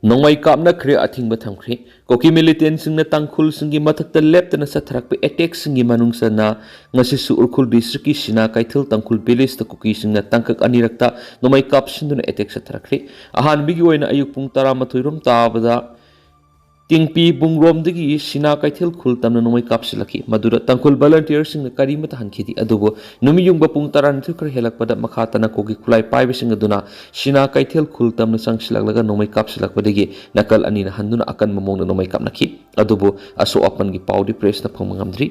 ꯅꯣꯡꯃꯩ ꯀꯥꯞꯅꯈ꯭ꯔꯦ, ꯑꯊꯤꯡꯕ ꯊꯝꯈ꯭ꯔꯦ꯫ ꯀꯨꯀꯤ ꯃꯤꯂꯤꯇꯦꯟꯁꯤꯡꯅ ꯇꯥꯡꯈꯨꯜꯁꯤꯡꯒꯤ ꯃꯊꯛꯇ ꯂꯦꯞꯇꯅ ꯆꯠꯊꯔꯛꯄ ꯑꯦꯇꯦꯛꯁꯤꯡꯒꯤ ꯃꯅꯨꯡ ꯆꯟꯅ ꯉꯁꯤꯁꯨ ꯎꯈ꯭ꯔꯨꯜ ꯗꯤꯁꯇ꯭ꯔꯤꯛꯀꯤ ꯁꯤꯅꯥ ꯀꯩꯊꯦꯜ ꯇꯥꯡꯈꯨꯜ ꯚꯤꯂꯦꯖꯇ ꯀꯨꯀꯤꯁꯤꯡꯅ ꯇꯥꯡꯀꯛ ꯑꯅꯤꯔꯛꯇ ꯅꯣꯡꯃꯩ ꯀꯥꯞꯁꯤꯟꯗꯨꯅ ꯑꯦꯇꯦꯛ ꯆꯠꯊꯔꯛꯈ꯭ꯔꯦ꯫ ꯑꯍꯥꯟꯕꯒꯤ ꯑꯣꯏꯅ ꯑꯌꯨꯛ ꯄꯨꯡ ꯇꯔꯥꯃꯥꯊꯣꯏ ꯔꯣꯝ ꯇꯥꯕꯗ ꯇꯤꯡꯄꯤ ꯕꯨꯡꯔꯣꯝꯗꯒꯤ ꯁꯤꯅꯥ ꯀꯩꯊꯦꯜ ꯈꯨꯜ ꯇꯝꯅ ꯅꯣꯡꯃꯩ ꯀꯥꯞꯁꯤꯜꯂꯛꯈꯤ꯫ ꯃꯗꯨꯗ ꯇꯥꯡꯈꯨꯜ ꯚꯣꯂꯟꯇꯤꯌꯔꯁꯤꯡꯅ ꯀꯔꯤꯃꯠꯇ ꯍꯟꯈꯤꯗꯦ꯫ ꯑꯗꯨꯕꯨ ꯅꯨꯃꯤꯠ ꯌꯨꯡꯕ ꯄꯨꯡ ꯇꯔꯥꯅꯤꯊꯣꯏ ꯈꯔ ꯍꯦꯜꯂꯛꯄꯗ ꯃꯈꯥ ꯇꯥꯅ ꯀꯨꯀꯤ ꯈꯨꯠꯂꯥꯏ ꯄꯥꯏꯕꯁꯤꯡ ꯑꯗꯨꯅ ꯁꯤꯅꯥ ꯀꯩꯊꯦꯜ ꯈꯨꯜ ꯇꯝꯅ ꯆꯪꯁꯤꯜꯂꯛꯂꯒ ꯅꯣꯡꯃꯩ ꯀꯥꯞꯁꯤꯜꯂꯛꯄꯗꯒꯤ ꯅꯥꯀꯜ ꯑꯅꯤꯅ ꯍꯟꯗꯨꯅ ꯑꯀꯟꯕ ꯃꯑꯣꯡꯗ ꯅꯣꯡꯃꯩ ꯀꯥꯞꯅꯈꯤ꯫ ꯑꯗꯨꯕꯨ ꯑꯁꯣꯛ ꯑꯄꯟꯒꯤ ꯄꯥꯎꯗꯤ ꯄ꯭ꯔꯦꯁꯅ ꯐꯪꯕ ꯉꯝꯗ꯭ꯔꯤ꯫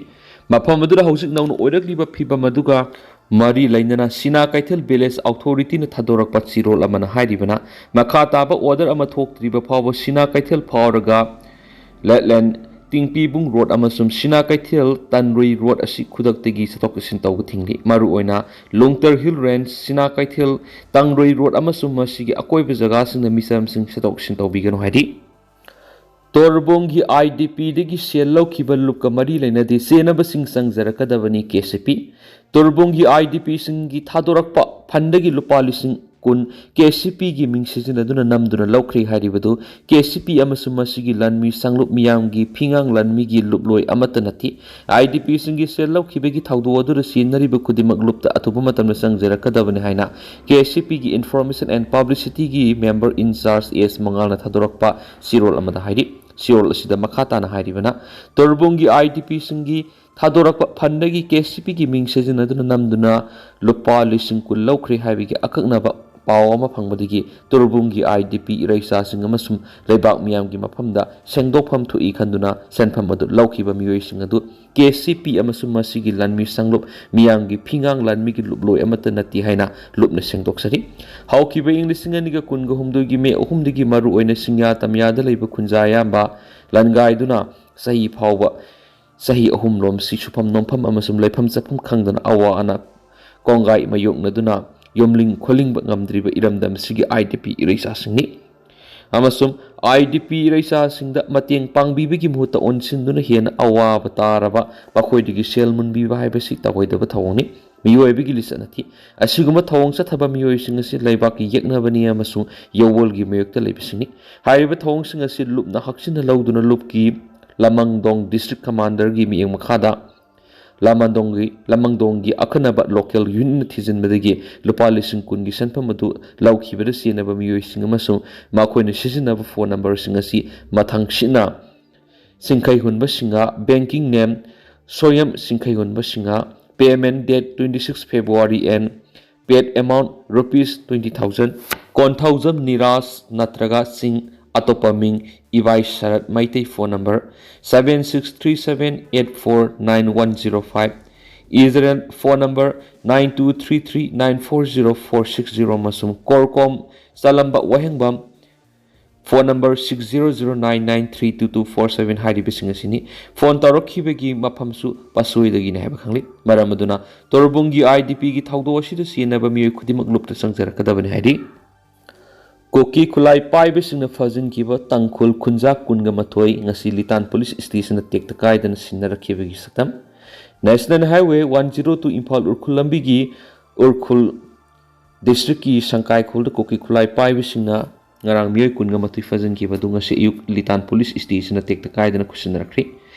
ꯃꯐꯝ ꯑꯗꯨꯗ ꯍꯧꯖꯤꯛ ꯅꯧꯅ ꯑꯣꯏꯔꯛꯂꯤꯕ ꯐꯤꯕꯝ ꯑꯗꯨꯒ ꯃꯔꯤ ꯂꯩꯅꯅ ꯁꯤꯅꯥ ꯀꯩꯊꯦꯜ ꯚꯤꯂꯦꯖ ꯑꯣꯊꯣꯔꯤꯇꯤꯅ ꯊꯥꯗꯣꯔꯛꯄ ꯆꯦꯔꯣꯜ ꯑꯃꯅ ꯍꯥꯏꯔꯤꯕꯅ, ꯃꯈꯥ ꯇꯥꯕ ꯑꯣꯔꯗꯔ ꯑꯃ ꯊꯣꯛꯇ꯭ꯔꯤꯕ ꯐꯥꯎꯕ ꯁꯤꯅꯥ ꯀꯩꯊꯦꯜ ꯐꯥꯎꯔꯒ ꯂꯦꯠꯂꯦꯟ, ꯇꯤꯡꯄꯤꯕꯨꯡ ꯔꯣꯗ ꯑꯃꯁꯨꯡ ꯁꯤꯅꯥ ꯀꯩꯊꯦꯜ ꯇꯟꯔꯨꯏ ꯔꯣꯗ ꯑꯁꯤ ꯈꯨꯗꯛꯇꯒꯤ ꯆꯠꯊꯣꯛ ꯆꯠꯁꯤꯟ ꯇꯧꯕ ꯊꯤꯡꯂꯤ꯫ ꯃꯔꯨꯑꯣꯏꯅ ꯂꯣꯡꯇꯔ ꯍꯤꯜ ꯔꯦꯟꯖ, ꯁꯤꯅꯥ ꯀꯩꯊꯦꯜ, ꯇꯥꯡꯔꯨꯏ ꯔꯣꯗ ꯑꯃꯁꯨꯡ ꯃꯁꯤꯒꯤ ꯑꯀꯣꯏꯕ ꯖꯒꯥꯁꯤꯡꯗ ꯃꯤꯆꯝꯁꯤꯡ ꯆꯠꯊꯣꯛ ꯆꯠꯁꯤꯟ ꯇꯧꯕꯤꯒꯅꯨ ꯍꯥꯏꯔꯤ꯫ ꯇꯣꯔꯕꯣꯡꯒꯤ ꯑꯥꯏ ꯗꯤ ꯄꯤꯗꯒꯤ ꯁꯦꯜ ꯂꯧꯈꯤꯕ ꯂꯨꯞꯀ ꯃꯔꯤ ꯂꯩꯅꯗꯦ ꯆꯦꯟꯅꯕꯁꯤꯡ ꯆꯪꯖꯔꯛꯀꯗꯕꯅꯤ K C P. ꯇꯣꯔꯕꯣꯡꯒꯤ I D ꯄꯤꯁꯤꯡꯒꯤ ꯊꯥꯗꯣꯔꯛꯄ ꯐꯟꯗꯒꯤ ꯂꯨꯄꯥ ꯂꯤꯁꯤꯡ ꯀꯨꯟ ꯀꯦ ꯁꯤ ꯄꯤꯒꯤ ꯃꯤꯡ ꯁꯤꯖꯤꯟꯅꯗꯨꯅ ꯅꯝꯗꯨꯅ ꯂꯧꯈ꯭ꯔꯦ ꯍꯥꯏꯔꯤꯕꯗꯨ ꯀꯦ ꯁꯤ ꯄꯤ ꯑꯃꯁꯨꯡ ꯃꯁꯤꯒꯤ ꯂꯥꯟꯃꯤ ꯁꯪꯂꯨꯞ ꯃꯤꯌꯥꯝꯒꯤ ꯐꯤꯉꯥꯡ ꯂꯥꯟꯃꯤꯒꯤ ꯂꯨꯞꯂꯣꯏ ꯑꯃꯠꯇ ꯅꯠꯇꯦ꯫ ꯑꯥꯏ ꯗꯤ ꯄꯤꯁꯤꯡꯒꯤ ꯁꯦꯜ ꯂꯧꯈꯤꯕꯒꯤ ꯊꯧꯗꯣꯛ ꯑꯗꯨꯗ ꯁꯤꯖꯤꯟꯅꯔꯤꯕ ꯈꯨꯗꯤꯡꯃꯛ ꯂꯨꯞꯇ ꯑꯊꯨꯕ ꯃꯇꯝꯗ ꯆꯪꯖꯔꯛꯀꯗꯕꯅꯤ ꯍꯥꯏꯅ ꯀꯦ ꯁꯤ ꯄꯤꯒꯤ ꯏꯟꯐꯣꯔꯃꯦꯁꯟ ꯑꯦꯟ ꯄꯕ꯭ꯂꯤꯁꯤꯇꯤꯒꯤ ꯃꯦꯝꯕꯔ ꯏꯟꯆꯥꯔꯖ ꯑꯦꯁ ꯃꯉꯥꯜꯅ ꯊꯥꯗꯣꯔꯛꯄ ꯆꯦꯔꯣꯜ ꯑꯃꯗ ꯍꯥꯏꯔꯤ꯫ ꯆꯦꯔꯣꯜ ꯑꯁꯤꯗ ꯃꯈꯥ ꯇꯥꯅ ꯍꯥꯏꯔꯤꯕꯅ, ꯇꯣꯔꯕꯣꯡꯒꯤ ꯑꯥꯏ ꯗꯤ ꯄꯤꯁꯤꯡꯒꯤ ꯊꯥꯗꯣꯔꯛꯄ ꯐꯟꯗꯒꯤ ꯀꯦ ꯁꯤ ꯄꯤꯒꯤ ꯃꯤꯡ ꯁꯤꯖꯤꯟꯅꯗꯨꯅ ꯅꯝꯗꯨꯅ ꯂꯨꯄꯥ ꯂꯤꯁꯤꯡ ꯀꯨꯟ ꯂꯧꯈ꯭ꯔꯦ ꯍꯥꯏꯕꯒꯤ ꯑꯀꯛꯅꯕ ꯄꯥꯎ ꯑꯃ ꯐꯪꯕꯗꯒꯤ ꯇꯣꯔꯕꯣꯡꯒꯤ ꯑꯥꯏ ꯗꯤ ꯄꯤ ꯏꯔꯩꯆꯥꯁꯤꯡ ꯑꯃꯁꯨꯡ ꯂꯩꯕꯥꯛ ꯃꯤꯌꯥꯝꯒꯤ ꯃꯐꯝꯗ ꯁꯦꯡꯗꯣꯛꯐꯝ ꯊꯣꯛꯏ ꯈꯟꯗꯨꯅ ꯁꯦꯟꯐꯝ ꯑꯗꯨ ꯂꯧꯈꯤꯕ ꯃꯤꯑꯣꯏꯁꯤꯡ ꯑꯗꯨ ꯀꯦ ꯁꯤ ꯄꯤ ꯑꯃꯁꯨꯡ ꯃꯁꯤꯒꯤ ꯂꯥꯟꯃꯤ ꯁꯪꯂꯨꯞ ꯃꯤꯌꯥꯝꯒꯤ ꯐꯤꯉꯥꯡ ꯂꯥꯟꯃꯤꯒꯤ ꯂꯨꯞꯂꯣꯏ ꯑꯃꯠꯇ ꯅꯠꯇꯦ ꯍꯥꯏꯅ ꯂꯨꯞꯅ ꯁꯦꯡꯗꯣꯛꯆꯔꯤ꯫ ꯍꯧꯈꯤꯕ ꯏꯪ ꯂꯤꯁꯤꯡ ꯑꯅꯤꯒ ꯀꯨꯟꯒ ꯍꯨꯝꯗꯣꯏꯒꯤ ꯃꯦ ꯑꯍꯨꯝꯗꯒꯤ ꯃꯔꯨꯑꯣꯏꯅ ꯁꯤꯡꯌꯥ ꯇꯝꯌꯥꯗ ꯂꯩꯕ ꯈꯨꯟꯖꯥ ꯑꯌꯥꯝꯕ ꯂꯥꯟꯒꯥꯏꯗꯨꯅ ꯆꯍꯤ ꯐꯥꯎꯕ ꯆꯍꯤ ꯑꯍꯨꯝ ꯂꯣꯝꯁꯤ ꯁꯨꯐꯝ ꯅꯣꯝꯐꯝ ꯑꯃꯁꯨꯡ ꯂꯩꯐꯝ ꯆꯠꯐꯝ ꯈꯪꯗꯅ ꯑꯋꯥ ꯑꯅꯥ ꯀꯣꯡꯒꯥꯏ ꯃꯥꯌꯣꯛꯅꯗꯨꯅ ꯌꯨꯝꯂꯤꯡ ꯈꯣꯂꯤꯡꯕ ꯉꯝꯗ꯭ꯔꯤꯕ ꯏꯔꯝꯗꯝꯁꯤꯒꯤ ꯑꯥꯏ ꯗꯤ ꯄꯤ ꯏꯔꯩꯆꯥꯁꯤꯡꯅꯤ꯫ ꯑꯃꯁꯨꯡ ꯑꯥꯏ ꯗꯤ ꯄꯤ ꯏꯔꯩꯆꯥꯁꯤꯡꯗ ꯃꯇꯦꯡ ꯄꯥꯡꯕꯤꯕꯒꯤ ꯃꯍꯨꯠꯇ ꯑꯣꯟꯁꯤꯟꯗꯨꯅ ꯍꯦꯟꯅ ꯑꯋꯥꯕ ꯇꯥꯔꯕ ꯃꯈꯣꯏꯗꯒꯤ ꯁꯦꯜ ꯃꯨꯟꯕꯤꯕ ꯍꯥꯏꯕꯁꯤ ꯇꯧꯑꯣꯏꯗꯕ ꯊꯧꯑꯣꯡꯅꯤ꯫ ꯃꯤꯑꯣꯏꯕꯒꯤ ꯂꯤꯆꯠꯅ ꯊꯤ꯫ ꯑꯁꯤꯒꯨꯝꯕ ꯊꯧꯑꯣꯡ ꯆꯠꯊꯕ ꯃꯤꯑꯣꯏꯁꯤꯡ ꯑꯁꯤ ꯂꯩꯕꯥꯛꯀꯤ ꯌꯦꯛꯅꯕꯅꯤ ꯑꯃꯁꯨꯡ ꯌꯧꯋꯣꯜꯒꯤ ꯃꯥꯌꯣꯛꯇ ꯂꯩꯕꯁꯤꯡꯅꯤ꯫ ꯍꯥꯏꯔꯤꯕ ꯊꯧꯑꯣꯡꯁꯤꯡ ꯑꯁꯤ ꯂꯨꯞꯅ ꯍꯛꯆꯤꯟꯅ ꯂꯧꯗꯨꯅ ꯂꯨꯞꯀꯤ ꯂꯃꯥꯡꯗꯣꯡ district commanderꯒꯤ ꯃꯤꯠꯌꯦꯡ ꯃꯈꯥꯗ ꯂꯃꯥꯡꯗꯣꯡꯒꯤ, ꯂꯃꯥꯡꯗꯣꯡꯒꯤ ꯑꯈꯟꯅꯕ local unitꯅ ꯊꯤꯖꯤꯟꯕꯗꯒꯤ ꯂꯨꯄꯥ ꯂꯤꯁꯤꯡ ꯀꯨꯟꯒꯤ ꯁꯦꯟꯐꯝ ꯑꯗꯨ ꯂꯧꯈꯤꯕꯗ ꯆꯦꯟꯅꯕ ꯃꯤꯑꯣꯏꯁꯤꯡ ꯑꯃꯁꯨꯡ ꯃꯈꯣꯏꯅ ꯁꯤꯖꯤꯟꯅꯕ phone numberꯁꯤꯡ ꯑꯁꯤ ꯃꯊꯪꯁꯤꯠꯅ: ꯁꯤꯡꯈꯩꯍꯨꯟꯕ Singh, banking name ꯁꯣꯌꯝ ꯁꯤꯡꯈꯩꯍꯨꯟꯕ Singh, payment date twenty six February and paid amount rupees twenty thousand꯫ Konthoujam Neeraj ꯅꯠꯇ꯭ꯔꯒ ꯁꯤꯡ, ꯑꯇꯣꯞꯄ ꯃꯤꯡ ꯏꯕꯥꯏ ꯁꯔꯠ Meitei. Phone number seven six three seven eight four nine one zero five꯫ Israel. Phone number nine two three three nine four zero four six zero ꯑꯃꯁꯨꯡ ꯀꯣꯔꯀꯣꯝ ꯆꯂꯝꯕ ꯋꯥꯍꯦꯡꯕꯝ꯫ Phone number six zero zero nine nine three two two four seven ꯍꯥꯏꯔꯤꯕꯁꯤꯡ ꯑꯁꯤꯅꯤ꯫ Phone ꯇꯧꯔꯛꯈꯤꯕꯒꯤ ꯃꯐꯝꯁꯨ ꯄꯥꯠꯁꯣꯏꯗꯒꯤꯅꯤ ꯍꯥꯏꯕ ꯈꯪꯂꯤ꯫ ꯃꯔꯝ ꯑꯗꯨꯅ ꯇꯣꯔꯕꯨꯡꯒꯤ IDPꯒꯤ ꯊꯧꯗꯣꯛ ꯑꯁꯤꯗ ꯆꯦꯟꯅꯕ ꯃꯤꯑꯣꯏ ꯈꯨꯗꯤꯡꯃꯛ ꯂꯨꯞꯇ ꯆꯪꯖꯔꯛꯀꯗꯕꯅꯤ ꯍꯥꯏꯔꯤ꯫ ꯀꯨꯀꯤ ꯈꯨꯠꯂꯥꯏ ꯄꯥꯏꯕꯁꯤꯡꯅ ꯐꯥꯖꯤꯟꯈꯤꯕ ꯇꯥꯡꯈꯨꯜ ꯈꯨꯟꯖꯥ ꯀꯨꯟꯒ ꯃꯥꯊꯣꯏ ꯉꯁꯤ ꯂꯤꯇꯥꯟ police stationꯗ ꯇꯦꯛꯇ ꯀꯥꯏꯗꯅ ꯁꯤꯟꯅꯔꯛꯈꯤꯕꯒꯤ ꯁꯛꯇꯝ꯫ National Highway one zero two Imphal Ukhrul ꯂꯝꯕꯤꯒꯤ ꯎꯔꯈꯨꯜ districtꯀꯤ ꯁꯪꯀꯥꯏꯈꯣꯜꯗ ꯀꯨꯀꯤ ꯈꯨꯠꯂꯥꯏ ꯄꯥꯏꯕꯁꯤꯡꯅ ꯉꯔꯥꯡ ꯃꯤꯑꯣꯏ ꯀꯨꯟꯒ ꯃꯥꯊꯣꯏ ꯐꯥꯖꯤꯟꯈꯤꯕ ꯑꯗꯨ ꯉꯁꯤ ꯑꯌꯨꯛ ꯂꯤꯇꯥꯟ police stationꯗ ꯇꯦꯛꯇ ꯀꯥꯏꯗꯅ ꯈꯨꯠꯁꯤꯟꯅꯔꯛꯈ꯭ꯔꯦ꯫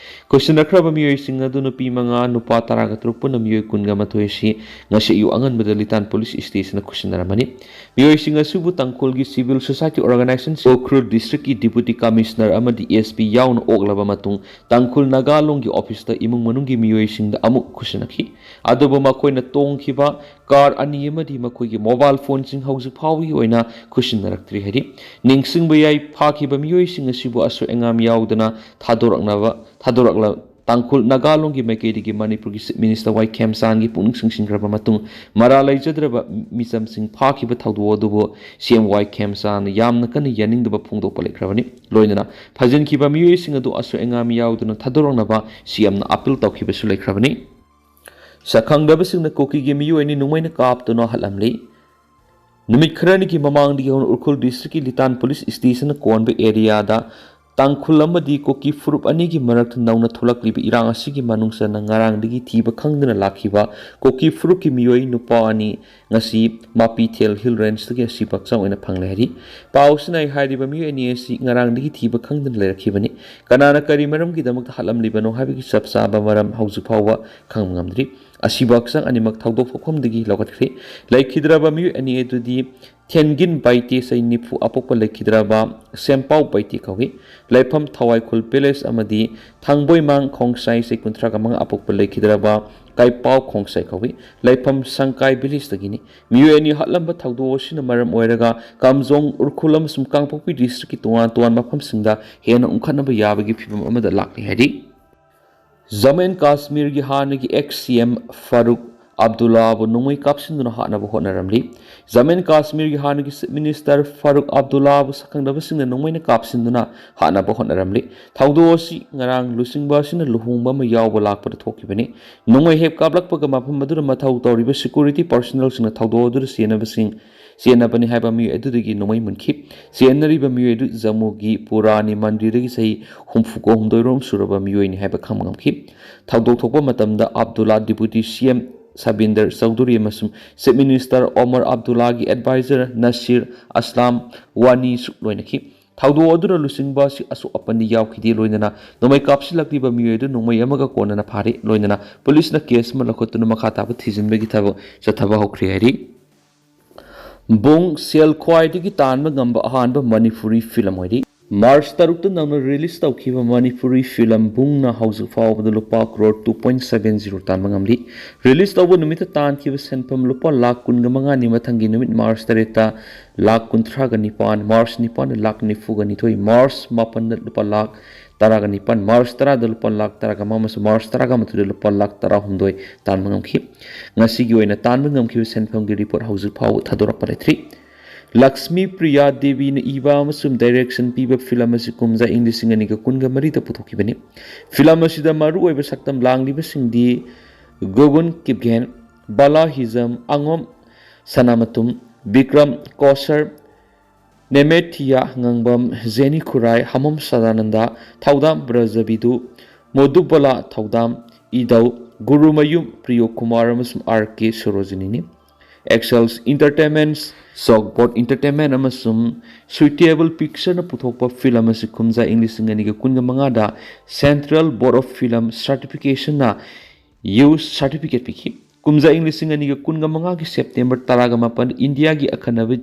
ꯈꯨꯠꯁꯤꯟꯅꯈ꯭ꯔꯕ ꯃꯤꯑꯣꯏꯁꯤꯡ ꯑꯗꯨ ꯅꯨꯄꯤ ꯃꯉꯥ, ꯅꯨꯄꯥ ꯇꯔꯥꯒ ꯇꯔꯨꯛ, ꯄꯨꯟꯅ ꯃꯤꯑꯣꯏ ꯀꯨꯟꯒ ꯃꯥꯊꯣꯏ ꯑꯁꯤ ꯉꯁꯤ ꯑꯌꯨꯛ ꯑꯉꯟꯕꯗ ꯂꯤꯇꯥꯟ police stationꯗ ꯈꯨꯠꯁꯤꯟꯅꯔꯝꯃꯅꯤ꯫ ꯃꯤꯑꯣꯏꯁꯤꯡ ꯑꯁꯤꯕꯨ ꯇꯥꯡꯈꯨꯜꯒꯤ civil society organization, Ukhrul districtꯀꯤ deputy commissioner ꯑꯃꯗꯤ SP ꯌꯥꯎꯅ ꯑꯣꯛꯂꯕ ꯃꯇꯨꯡ ꯇꯥꯡꯈꯨꯜ ꯅꯥꯒꯥ ꯂꯣꯟꯒꯤ officeꯇ ꯏꯃꯨꯡ ꯃꯅꯨꯡꯒꯤ ꯃꯤꯑꯣꯏꯁꯤꯡꯗ ꯑꯃꯨꯛ ꯈꯨꯠꯁꯤꯟꯅꯈꯤ꯫ ꯑꯗꯨꯕꯨ ꯃꯈꯣꯏꯅ ꯇꯣꯡꯈꯤꯕ car ꯑꯅꯤ ꯑꯃꯗꯤ ꯃꯈꯣꯏꯒꯤ mobile phoneꯁꯤꯡ ꯍꯧꯖꯤꯛ ꯐꯥꯎꯕꯒꯤ ꯑꯣꯏꯅ ꯈꯨꯠꯁꯤꯟꯅꯔꯛꯇ꯭ꯔꯤ ꯍꯥꯏꯔꯤ꯫ ꯅꯤꯡꯁꯤꯡꯕ ꯌꯥꯏ, ꯐꯥꯈꯤꯕ ꯃꯤꯑꯣꯏꯁꯤꯡ ꯑꯁꯤꯕꯨ ꯑꯁꯣꯏ ꯑꯉꯥꯝ ꯌꯥꯎꯗꯅ ꯊꯥꯗꯣꯔꯛꯅꯕ, ꯊꯥꯗꯣꯔꯛꯂ-, ꯇꯥꯡꯈꯨꯜ ꯅꯥꯒꯥ ꯂꯣꯟꯒꯤ ꯃꯥꯏꯀꯩꯗꯒꯤ ꯃꯅꯤꯄꯨꯔꯒꯤ Chief Minister ꯋꯥꯏ ꯈꯦꯝꯆꯥꯟꯒꯤ ꯄꯨꯛꯅꯤꯡ ꯆꯤꯡꯁꯤꯟꯈ꯭ꯔꯕ ꯃꯇꯨꯡ, ꯃꯔꯥꯜ ꯂꯩꯖꯗ꯭ꯔꯕ ꯃꯤꯆꯝꯁꯤꯡ ꯐꯥꯈꯤꯕ ꯊꯧꯗꯣꯛ ꯑꯗꯨꯕꯨ CM ꯋꯥꯏ ꯈꯦꯝꯆꯥꯟꯅ ꯌꯥꯝꯅ ꯀꯟꯅ ꯌꯥꯅꯤꯡꯗꯕ ꯐꯣꯡꯗꯣꯛꯄ ꯂꯩꯈ꯭ꯔꯕꯅꯤ꯫ ꯂꯣꯏꯅꯅ ꯐꯥꯖꯤꯟꯈꯤꯕ ꯃꯤꯑꯣꯏꯁꯤꯡ ꯑꯗꯨ ꯑꯁꯣꯏ ꯑꯉꯥꯝ ꯌꯥꯎꯗꯅ ꯊꯥꯗꯣꯔꯛꯅꯕ CMꯅ appeal ꯇꯧꯈꯤꯕꯁꯨ ꯂꯩꯈ꯭ꯔꯕꯅꯤ꯫ ꯁꯛꯈꯪꯗꯕꯁꯤꯡꯅ ꯀꯨꯀꯤꯒꯤ ꯃꯤꯑꯣꯏ ꯑꯅꯤ ꯅꯣꯡꯃꯩꯅ ꯀꯥꯞꯇꯨꯅ ꯍꯥꯠꯂꯝꯂꯤ꯫ ꯅꯨꯃꯤꯠ ꯈꯔꯅꯤꯒꯤ ꯃꯃꯥꯡꯗꯒꯤ ꯍꯧꯅ ꯎꯈ꯭ꯔꯨꯜ districtꯀꯤ ꯂꯤꯇꯥꯟ police stationꯅ ꯀꯣꯟꯕ areaꯗ ꯇꯥꯡꯈꯨꯜ ꯑꯃꯗꯤ ꯀꯨꯀꯤ ꯐꯨꯔꯨꯞ ꯑꯅꯤꯒꯤ ꯃꯔꯛꯇ ꯅꯧꯅ ꯊꯣꯛꯂꯛꯂꯤꯕ ꯏꯔꯥꯡ ꯑꯁꯤꯒꯤ ꯃꯅꯨꯡ ꯆꯟꯅ ꯉꯔꯥꯡꯗꯒꯤ ꯊꯤꯕ ꯈꯪꯗꯅ ꯂꯥꯛꯈꯤꯕ ꯀꯨꯀꯤ ꯐꯨꯔꯨꯞꯀꯤ ꯃꯤꯑꯣꯏ ꯅꯨꯄꯥ ꯑꯅꯤ ꯉꯁꯤ ꯃꯥꯄꯤꯊꯦꯜ ꯍꯤꯜ ꯔꯦꯟꯖꯇꯒꯤ ꯑꯁꯤꯕ ꯍꯛꯆꯥꯡ ꯑꯣꯏꯅ ꯐꯪꯂꯦ ꯍꯥꯏꯔꯤ꯫ ꯄꯥꯎꯁꯤꯅ ꯑꯩ ꯍꯥꯏꯔꯤꯕ ꯃꯤꯑꯣꯏ ꯑꯅꯤ ꯑꯁꯤ ꯉꯔꯥꯡꯗꯒꯤ ꯊꯤꯕ ꯈꯪꯗꯅ ꯂꯩꯔꯛꯈꯤꯕꯅꯤ꯫ ꯀꯅꯥꯅ ꯀꯔꯤ ꯃꯔꯝꯒꯤꯗꯃꯛꯇ ꯍꯥꯠꯂꯝꯂꯤꯕꯅꯣ ꯍꯥꯏꯕꯒꯤ ꯆꯞ ꯆꯥꯕ ꯃꯔꯝ ꯍꯧꯖꯤꯛ ꯐꯥꯎꯕ ꯈꯪꯕ ꯉꯝꯗ꯭ꯔꯤ꯫ ꯑꯁꯤꯕ ꯍꯛꯆꯥꯡ ꯑꯅꯤꯃꯛ ꯊꯧꯗꯣꯛ ꯊꯣꯛꯐꯝꯗꯒꯤ ꯂꯧꯈꯠꯈ꯭ꯔꯦ꯫ ꯂꯩꯈꯤꯗ꯭ꯔꯕ ꯃꯤꯑꯣꯏ ꯑꯅꯤ ꯑꯗꯨꯗꯤ ꯊꯦꯟꯒꯤꯟ ꯕꯥꯏꯇꯦ, ꯆꯍꯤ ꯅꯤꯐꯨ ꯑꯄꯣꯛꯄ ꯂꯩꯈꯤꯗ꯭ꯔꯕ ꯁꯦꯝꯄꯥꯎ ꯕꯥꯏꯇꯦ ꯀꯧꯏ꯫ ꯂꯩꯐꯝ ꯊꯋꯥꯏꯈꯨꯜ ꯄꯦꯂꯦꯁ ꯑꯃꯗꯤ ꯊꯥꯡꯕꯣꯏꯃꯥꯡ ꯈꯣꯡꯁꯥꯏ, ꯆꯍꯤ ꯀꯨꯟꯊ꯭ꯔꯥꯒ ꯃꯉꯥ ꯑꯄꯣꯛꯄ ꯂꯩꯈꯤꯗ꯭ꯔꯕ ꯀꯥꯏꯄꯥꯎ ꯈꯣꯡꯁꯥꯏ ꯀꯧꯏ꯫ ꯂꯩꯐꯝ ꯁꯪꯀꯥꯏ ꯚꯤꯂꯦꯖꯇꯒꯤꯅꯤ꯫ ꯃꯤꯑꯣꯏ ꯑꯅꯤ ꯍꯥꯠꯂꯝꯕ ꯊꯧꯗꯣꯛ ꯑꯁꯤꯅ ꯃꯔꯝ ꯑꯣꯏꯔꯒ ꯀꯥꯝꯖꯣꯡ, ꯎꯈ꯭ꯔꯨꯜ ꯑꯃꯁꯨꯡ ꯀꯥꯡꯄꯣꯛꯄꯤ ꯗꯤꯁꯇ꯭ꯔꯤꯛꯀꯤ ꯇꯣꯉꯥꯟ ꯇꯣꯉꯥꯟꯕ ꯃꯐꯝꯁꯤꯡꯗ ꯍꯦꯟꯅ ꯎꯪꯈꯠꯅꯕ ꯌꯥꯕꯒꯤ ꯐꯤꯚꯝ ꯑꯃꯗ ꯂꯥꯛꯂꯤ ꯍꯥꯏꯔꯤ꯫ ꯖꯝꯃꯨ ꯑꯦꯟ ꯀꯥꯁꯃꯤꯔꯒꯤ ꯍꯥꯟꯅꯒꯤ ꯑꯦꯛꯁ ꯁꯤ ꯑꯦꯝ ꯐꯥꯔꯨꯛ ꯑꯕꯗꯨꯜꯂꯥꯕꯨ ꯅꯣꯡꯃꯩ ꯀꯥꯞꯁꯤꯟꯗꯨꯅ ꯍꯥꯠꯅꯕ ꯍꯣꯠꯅꯔꯝꯂꯤ꯫ ꯖꯝꯃꯨ ꯑꯦꯟ ꯀꯥꯁꯃꯤꯔꯒꯤ ꯍꯥꯟꯅꯒꯤ ꯆꯤꯐ ꯃꯤꯅꯤꯁꯇꯔ ꯐꯥꯔꯨꯛ ꯑꯕꯗꯨꯜꯂꯥꯕꯨ ꯁꯛꯈꯪꯗꯕꯁꯤꯡꯅ ꯅꯣꯡꯃꯩꯅ ꯀꯥꯞꯁꯤꯟꯗꯨꯅ ꯍꯥꯠꯅꯕ ꯍꯣꯠꯅꯔꯝꯂꯤ꯫ ꯊꯧꯗꯣꯛ ꯑꯁꯤ ꯉꯔꯥꯡ ꯂꯨꯆꯤꯡꯕ ꯑꯁꯤꯅ ꯂꯨꯍꯣꯡꯕ ꯑꯃ ꯌꯥꯎꯕ ꯂꯥꯛꯄꯗ ꯊꯣꯛꯈꯤꯕꯅꯤ꯫ ꯅꯣꯡꯃꯩ ꯍꯦꯛ ꯀꯥꯞꯂꯛꯄꯒ ꯃꯐꯝ ꯑꯗꯨꯗ ꯃꯊꯧ ꯇꯧꯔꯤꯕ ꯁꯦꯀ꯭ꯌꯨꯔꯤꯇꯤ ꯄꯥꯔꯁꯣꯅꯦꯜꯁꯤꯡꯅ ꯊꯧꯗꯣꯛ ꯑꯗꯨꯗ ꯆꯦꯟꯅꯕꯁꯤꯡ ꯆꯦꯟꯅꯕꯅꯤ ꯍꯥꯏꯕ ꯃꯤꯑꯣꯏ ꯑꯗꯨꯗꯒꯤ ꯅꯣꯡꯃꯩ ꯃꯨꯟꯈꯤ꯫ ꯆꯦꯟꯅꯔꯤꯕ ꯃꯤꯑꯣꯏ ꯑꯗꯨ ꯖꯝꯃꯨꯒꯤ ꯄꯨꯔꯥꯅꯤ ꯃꯟꯗꯤꯔꯗꯒꯤ ꯆꯍꯤ ꯍꯨꯝꯐꯨꯒ ꯍꯨꯝꯗꯣꯏꯔꯣꯝ ꯁꯨꯔꯕ ꯃꯤꯑꯣꯏꯅꯤ ꯍꯥꯏꯕ ꯈꯪꯕ ꯉꯝꯈꯤ꯫ ꯊꯧꯗꯣꯛ ꯊꯣꯛꯄ ꯃꯇꯝꯗ ꯑꯕꯗꯨꯜꯂꯥ ꯗꯤꯄꯨꯇꯤ ꯁꯤ ꯑꯦꯝ ꯁꯕꯤꯟꯗꯔ ꯆꯧꯙꯨꯔꯤ ꯑꯃꯁꯨꯡ ꯆꯤꯐ ꯃꯤꯅꯤꯁꯇꯔ ꯑꯣꯃꯔ ꯑꯕꯗꯨꯜꯂꯥꯒꯤ ꯑꯦꯗꯚꯥꯏꯖꯔ ꯅꯁꯤꯔ ꯑꯁꯂꯥꯝ ꯋꯥꯅꯤꯁꯨ ꯂꯣꯏꯅꯈꯤ꯫ ꯊꯧꯗꯣꯛ ꯑꯗꯨꯗ ꯂꯨꯆꯤꯡꯕ ꯑꯁꯤ ꯑꯁꯣꯛ ꯑꯄꯟꯗꯤ ꯌꯥꯎꯈꯤꯗꯦ꯫ ꯂꯣꯏꯅꯅ ꯅꯣꯡꯃꯩ ꯀꯥꯞꯁꯤꯜꯂꯛꯂꯤꯕ ꯃꯤꯑꯣꯏ ꯑꯗꯨ ꯅꯣꯡꯃꯩ ꯑꯃꯒ ꯀꯣꯟꯅꯅ ꯐꯥꯔꯤ꯫ ꯂꯣꯏꯅꯅ ꯄꯨꯂꯤꯁꯅ ꯀꯦꯁ ꯑꯃ ꯂꯧꯈꯠꯇꯨꯅ ꯃꯈꯥ ꯇꯥꯕ ꯊꯤꯖꯤꯟꯕꯒꯤ ꯊꯕꯛ ꯆꯠꯊꯕ ꯍꯧꯈ꯭ꯔꯦ ꯍꯥꯏꯔꯤ꯫ ꯕꯨꯡ ꯁꯦꯜ ꯈ꯭ꯋꯥꯏꯗꯒꯤ ꯇꯥꯟꯕ ꯉꯝꯕ ꯑꯍꯥꯟꯕ ꯃꯅꯤꯄꯨꯔꯤ ꯐꯤꯂꯝ ꯑꯣꯏꯔꯤ꯫ ꯃꯥꯔꯆ ꯇꯔꯨꯛꯇ ꯅꯧꯅ ꯔꯤꯂꯤꯁ ꯇꯧꯈꯤꯕ ꯃꯅꯤꯄꯨꯔꯤ ꯐꯤꯂꯝ ꯕꯨꯡꯅ ꯍꯧꯖꯤꯛ ꯐꯥꯎꯕꯗ ꯂꯨꯄꯥ crore two point seven zero ꯇꯥꯟꯕ ꯉꯝꯂꯤ꯫ ꯔꯤꯂꯤꯁ ꯇꯧꯕ ꯅꯨꯃꯤꯠꯇ ꯇꯥꯟꯈꯤꯕ ꯁꯦꯟꯐꯝ ꯂꯨꯄꯥ ꯂꯥꯈ ꯀꯨꯟꯒ ꯃꯉꯥꯅꯤ꯫ ꯃꯊꯪꯒꯤ ꯅꯨꯃꯤꯠ ꯃꯥꯔꯆ ꯇꯔꯦꯠꯇ ꯂꯥꯈ ꯀꯨꯟꯊ꯭ꯔꯥꯒ ꯅꯤꯄꯥꯟ, ꯃꯥꯔꯆ ꯅꯤꯄꯥꯟꯗ ꯂꯥꯈ ꯅꯤꯐꯨꯒ ꯅꯤꯊꯣꯏ, ꯃꯥꯔꯆ ꯃꯥꯄꯟꯗ ꯂꯨꯄꯥ ꯂꯥꯈ ꯇꯔꯥꯒ ꯅꯤꯄꯥꯟ, ꯃꯥꯔꯆ ꯇꯔꯥꯗ ꯂꯨꯄꯥ ꯂꯥꯈ ꯇꯔꯥꯒ ꯑꯃ ꯑꯃꯁꯨꯡ ꯃꯥꯔꯆ ꯇꯔꯥꯒ ꯃꯥꯊꯣꯏꯗ ꯂꯨꯄꯥ ꯂꯥꯈ ꯇꯔꯥꯍꯨꯝꯗꯣꯏ ꯇꯥꯟꯕ ꯉꯝꯈꯤ꯫ ꯉꯁꯤꯒꯤ ꯑꯣꯏꯅ ꯇꯥꯟꯕ ꯉꯝꯈꯤꯕ ꯁꯦꯟꯐꯝꯒꯤ ꯔꯤꯄꯣꯔꯠ ꯍꯧꯖꯤꯛ ꯐꯥꯎꯕ ꯊꯥꯗꯣꯔꯛꯄ ꯂꯩꯇ꯭ꯔꯤ꯫ ꯂꯛꯁꯃꯤ ꯄ꯭ꯔꯤꯌꯥ ꯗꯦꯕꯤꯅ ꯏꯕ ꯑꯃꯁꯨꯡ ꯗꯥꯏꯔꯦꯛꯁꯟ ꯄꯤꯕ ꯐꯤꯂꯝ ꯑꯁꯤ ꯀꯨꯝꯖꯥ ꯏꯪ ꯂꯤꯁꯤꯡ ꯑꯅꯤꯒ ꯀꯨꯟꯒ ꯃꯔꯤꯗ ꯄꯨꯊꯣꯛꯈꯤꯕꯅꯤ꯫ ꯐꯤꯂꯝ ꯑꯁꯤꯗ ꯃꯔꯨꯑꯣꯏꯕ ꯁꯛꯇꯝ ꯂꯥꯡꯂꯤꯕꯁꯤꯡꯗꯤ ꯒꯨꯒꯨꯟ ꯀꯤꯞꯒꯦꯟ, ꯕꯥꯂꯥ ꯍꯤꯖꯝ, ꯑꯉꯣꯝ ꯁꯅꯥꯃꯇꯨꯝ, ꯕꯤꯀ꯭ꯔꯝ ꯀꯣꯁꯔ, ꯅꯦꯃꯦꯊꯤꯌꯥ ꯉꯥꯡꯕꯝ, ꯖꯦꯅꯤ ꯈꯨꯔꯥꯏ, ꯍꯃꯝ ꯁꯗꯥꯅꯟꯗ, ꯊꯧꯗꯥꯝ ꯕ꯭ꯔꯖꯕꯤꯗꯨ, ꯃꯣꯗꯨꯕꯂꯥ ꯊꯧꯗꯥꯝ, ꯏꯗꯧ, ꯒꯨꯔꯨꯃꯌꯨꯝ ꯄ꯭ꯔꯤꯌꯣ ꯀꯨꯃꯥꯔ ꯑꯃꯁꯨꯡ ꯑꯥꯔ ꯀꯦ ꯁꯣꯔꯣꯖꯤꯅꯤꯅꯤ꯫ ꯑꯦꯛꯁꯦꯜꯁ ꯏꯟꯇꯔꯇꯦꯟꯃꯦꯟꯠ, ꯁꯣꯛꯕꯣꯠ ꯏꯟꯇꯔꯇꯦꯟꯃꯦꯟꯠ ꯑꯃꯁꯨꯡ ꯁꯨꯏꯇꯦꯕꯜ ꯄꯤꯛꯆꯔꯅ ꯄꯨꯊꯣꯛꯄ ꯐꯤꯂꯝ ꯑꯁꯤ ꯀꯨꯝꯖꯥ ꯏꯪ ꯂꯤꯁꯤꯡ ꯑꯅꯤꯒ ꯀꯨꯟꯒ ꯃꯉꯥꯗ Central Board of Film Certificationꯅ ꯌꯨ ꯁꯥꯔꯇꯤꯐꯤꯀꯦꯠ ꯄꯤꯈꯤ꯫ ꯀꯨꯝꯖꯥ ꯏꯪ ꯂꯤꯁꯤꯡ ꯑꯅꯤꯒ ꯀꯨꯟꯒ ꯃꯉꯥꯒꯤ ꯁꯦꯞꯇꯦꯝꯕꯔ ꯇꯔꯥꯒ ꯃꯥꯄꯟ ꯏꯟꯗꯤꯌꯥꯒꯤ ꯑꯈꯟꯅꯕ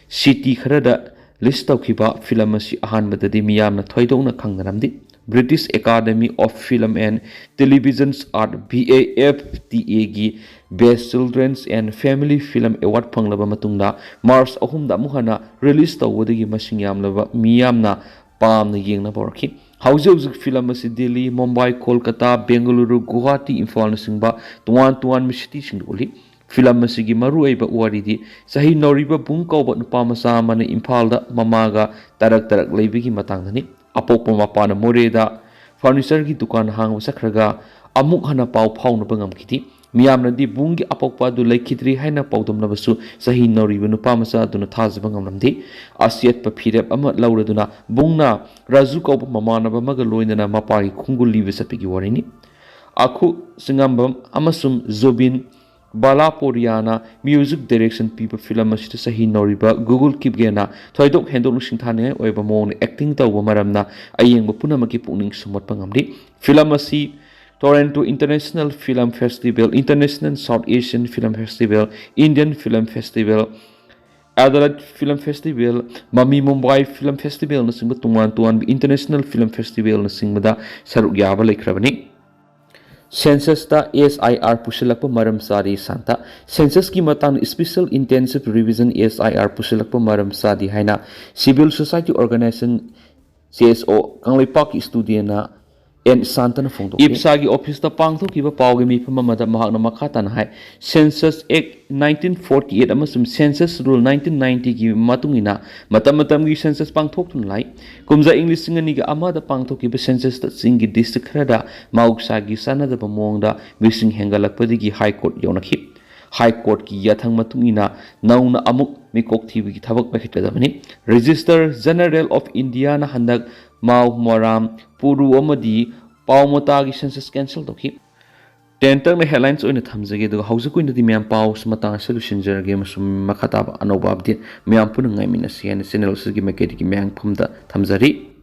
ꯁꯤꯇꯤ ꯈꯔꯗ ꯂꯤꯁ ꯇꯧꯈꯤꯕ ꯐꯤꯂꯝ ꯑꯁꯤ ꯑꯍꯥꯟꯕꯗꯗꯤ ꯃꯤꯌꯥꯝꯅ ꯊꯣꯏꯗꯣꯛꯅ ꯈꯪꯅꯔꯝꯗꯦ꯫ British Academy of Film and Television Art, B A F T Aꯒꯤ Best Children's and Family Film Award ꯐꯪꯂꯕ ꯃꯇꯨꯡꯗ ꯃꯥꯔꯆ ꯑꯍꯨꯝꯗ ꯑꯃꯨꯛ ꯍꯟꯅ ꯔꯤꯂꯤꯁ ꯇꯧꯕꯗꯒꯤ ꯃꯁꯤꯡ ꯌꯥꯝꯂꯕ ꯃꯤꯌꯥꯝꯅ ꯄꯥꯝꯅ ꯌꯦꯡꯅꯕ ꯍꯧꯔꯛꯈꯤ꯫ ꯍꯧꯖꯤꯛ ꯍꯧꯖꯤꯛ ꯐꯤꯂꯝ ꯑꯁꯤ ꯗꯤꯜꯂꯤ, ꯃꯨꯝꯕꯥꯏ, ꯀꯣꯜꯀꯇꯥ, ꯕꯦꯡꯒꯂꯨꯔꯨ, ꯒꯨꯋꯥꯍꯥꯇꯤ, ꯏꯝꯐꯥꯜꯅꯆꯤꯡꯕ ꯇꯣꯉꯥꯟ ꯇꯣꯉꯥꯟꯕ ꯁꯤꯇꯤꯁꯤꯡꯗ ꯎꯠꯂꯤ꯫ ꯐꯤꯂꯝ ꯑꯁꯤꯒꯤ ꯃꯔꯨꯑꯣꯏꯕ ꯋꯥꯔꯤꯗꯤ ꯆꯍꯤ ꯅꯧꯔꯤꯕ ꯕꯨꯡ ꯀꯧꯕ ꯅꯨꯄꯥ ꯃꯆꯥ ꯑꯃꯅ ꯏꯝꯐꯥꯜꯗ ꯃꯃꯥꯒ ꯇꯔꯛ ꯇꯔꯛ ꯂꯩꯕꯒꯤ ꯃꯇꯥꯡꯗꯅꯤ꯫ ꯑꯄꯣꯛꯄ ꯃꯄꯥꯅ ꯃꯣꯔꯦꯗ ꯐꯔꯅꯤꯆꯔꯒꯤ ꯗꯨꯀꯥꯟ ꯍꯥꯡꯕ ꯆꯠꯈ꯭ꯔꯒ ꯑꯃꯨꯛ ꯍꯟꯅ ꯄꯥꯎ ꯐꯥꯎꯅꯕ ꯉꯝꯈꯤꯗꯦ꯫ ꯃꯤꯌꯥꯝꯅꯗꯤ ꯕꯨꯡꯒꯤ ꯑꯄꯣꯛꯄ ꯑꯗꯨ ꯂꯩꯈꯤꯗ꯭ꯔꯤ ꯍꯥꯏꯅ ꯄꯥꯎꯗꯝꯂꯕꯁꯨ ꯆꯍꯤ ꯅꯧꯔꯤꯕ ꯅꯨꯄꯥ ꯃꯆꯥ ꯑꯗꯨꯅ ꯊꯥꯖꯕ ꯉꯝꯂꯝꯗꯦ꯫ ꯑꯆꯦꯠꯄ ꯐꯤꯔꯦꯞ ꯑꯃ ꯂꯧꯔꯗꯨꯅ ꯕꯨꯡꯅ ꯔꯥꯖꯨ ꯀꯧꯕ ꯃꯃꯥꯟꯅꯕ ꯑꯃꯒ ꯂꯣꯏꯅꯅ ꯃꯄꯥꯒꯤ ꯈꯣꯡꯒꯨꯜ ꯂꯤꯕ ꯆꯠꯄꯒꯤ ꯋꯥꯔꯤꯅꯤ꯫ ꯑꯈꯨ ꯆꯤꯉꯥꯝꯕꯝ ꯑꯃꯁꯨꯡ ꯖꯣꯕꯤꯟ ꯕꯥꯂꯥꯄꯣꯔꯤꯌꯥꯅ ꯃ꯭ꯌꯨꯖꯤꯛ ꯗꯥꯏꯔꯦꯛꯁꯟ ꯄꯤꯕ ꯐꯤꯂꯝ ꯑꯁꯤꯗ ꯆꯍꯤ ꯅꯧꯔꯤꯕ ꯒꯨꯒꯨꯜ ꯀꯤꯞꯒꯦꯅ ꯊꯣꯏꯗꯣꯛ ꯍꯦꯟꯗꯣꯛꯅ ꯁꯤꯡꯊꯥꯅꯤꯡꯉꯥꯏ ꯑꯣꯏꯕ ꯃꯑꯣꯡꯗ ꯑꯦꯛꯇꯤꯡ ꯇꯧꯕ ꯃꯔꯝꯅ ꯑꯌꯦꯡꯕ ꯄꯨꯝꯅꯃꯛꯀꯤ ꯄꯨꯛꯅꯤꯡ ꯁꯨꯝꯍꯠꯄ ꯉꯝꯂꯤ꯫ ꯐꯤꯂꯝ ꯑꯁꯤ Toronto International Film Festival, International South Asian Film Festival, Indian Film Festival, Adelaide Film Festival, ꯃꯃꯤ ꯃꯨꯝꯕꯥꯏ Film Festivalꯅꯆꯤꯡꯕ ꯇꯣꯉꯥꯟ ꯇꯣꯉꯥꯟꯕ international film festivalꯅꯆꯤꯡꯕꯗ ꯁꯔꯨꯛ ꯌꯥꯕ ꯂꯩꯈ꯭ꯔꯕꯅꯤ꯫ ꯁꯦꯟꯁꯁꯇ ꯑꯦꯁ ꯑꯥꯏ ꯑꯥꯔ ꯄꯨꯁꯤꯜꯂꯛꯄ ꯃꯔꯝ ꯆꯥꯗꯦ ꯁꯥꯟꯇ꯫ ꯁꯦꯟꯁꯁꯀꯤ ꯃꯇꯥꯡꯗ Special Intensive Revision, S I R, ꯄꯨꯁꯤꯜꯂꯛꯄ ꯃꯔꯝ ꯆꯥꯗꯦ ꯍꯥꯏꯅ Civil Society Organization, C S O, ꯀꯪꯂꯩꯄꯥꯛꯀꯤ ꯁ꯭ꯇꯨꯗꯤꯑꯣꯅ ꯑꯦꯟ ꯁꯥꯟꯇꯅ ꯐꯣꯡꯗꯣꯛꯈꯤ꯫ ꯏꯞꯁꯥꯒꯤ ꯑꯣꯐꯤꯁꯇ ꯄꯥꯡꯊꯣꯛꯈꯤꯕ ꯄꯥꯎꯒꯤ ꯃꯤꯐꯝ ꯑꯃꯗ ꯃꯍꯥꯛꯅ ꯃꯈꯥ ꯇꯥꯅ ꯍꯥꯏ, Census Act nineteen forty-eight ꯑꯃꯁꯨꯡ Census Rule nineteen ninety ꯒꯤ ꯃꯇꯨꯡ ꯏꯟꯅ ꯃꯇꯝ ꯃꯇꯝꯒꯤ census ꯄꯥꯡꯊꯣꯛꯇꯨꯅ ꯂꯥꯛꯏ꯫ ꯀꯨꯝꯖꯥ ꯏꯪ ꯂꯤꯁꯤꯡ ꯑꯅꯤꯒ ꯑꯃꯗ ꯄꯥꯡꯊꯣꯛꯈꯤꯕ censusꯇ ꯆꯤꯡꯒꯤ district ꯈꯔꯗ ꯃꯍꯧꯁꯥꯒꯤ ꯆꯥꯟꯅꯗꯕ ꯃꯑꯣꯡꯗ ꯃꯤꯁꯤꯡ ꯍꯦꯟꯒꯠꯂꯛꯄꯗꯒꯤ High Court ꯌꯧꯅꯈꯤ꯫ ꯍꯥꯏ ꯀꯣꯔꯠꯀꯤ ꯌꯥꯊꯪ ꯃꯇꯨꯡ ꯏꯟꯅ ꯅꯧꯅ ꯑꯃꯨꯛ ꯃꯤꯀꯣꯛ ꯊꯤꯕꯒꯤ ꯊꯕꯛ ꯄꯥꯏꯈꯠꯀꯗꯕꯅꯤ꯫ ꯔꯦꯖꯤꯁꯇꯔ ꯖꯦꯅꯔꯦꯜ ꯑꯣꯐ ꯏꯟꯗꯤꯌꯥꯅ ꯍꯟꯗꯛ ꯃꯥꯎ ꯃꯣꯔꯥꯝ ꯄꯨꯔꯨ ꯑꯃꯗꯤ ꯄꯥꯎꯃꯣꯇꯥꯒꯤ ꯁꯦꯟꯁꯁ ꯀꯦꯟꯁꯦꯜ ꯇꯧꯈꯤ꯫ ꯇꯦꯟꯇꯛꯅ ꯍꯦꯗꯂꯥꯏꯟꯁ ꯑꯣꯏꯅ ꯊꯝꯖꯒꯦ, ꯑꯗꯨꯒ ꯍꯧꯖꯤꯛꯀꯤ ꯑꯣꯏꯅꯗꯤ ꯃꯌꯥꯝ ꯄꯥꯎꯁꯤ ꯃꯇꯥꯡ ꯑꯁꯤꯗ ꯂꯣꯏꯁꯤꯟꯖꯔꯒꯦ, ꯑꯃꯁꯨꯡ ꯃꯈꯥ ꯇꯥꯕ ꯑꯅꯧꯕ ꯑꯞꯗꯦꯠ ꯃꯌꯥꯝ ꯄꯨꯟꯅ ꯉꯥꯏꯃꯤꯟꯅꯁꯤ ꯍꯥꯏꯅ ꯆꯦꯅꯦꯜ ꯑꯁꯤꯒꯤ ꯃꯥꯏꯀꯩꯗꯒꯤ ꯃꯌꯥꯝ ꯐꯝꯗ ꯊꯝꯖꯔꯤ꯫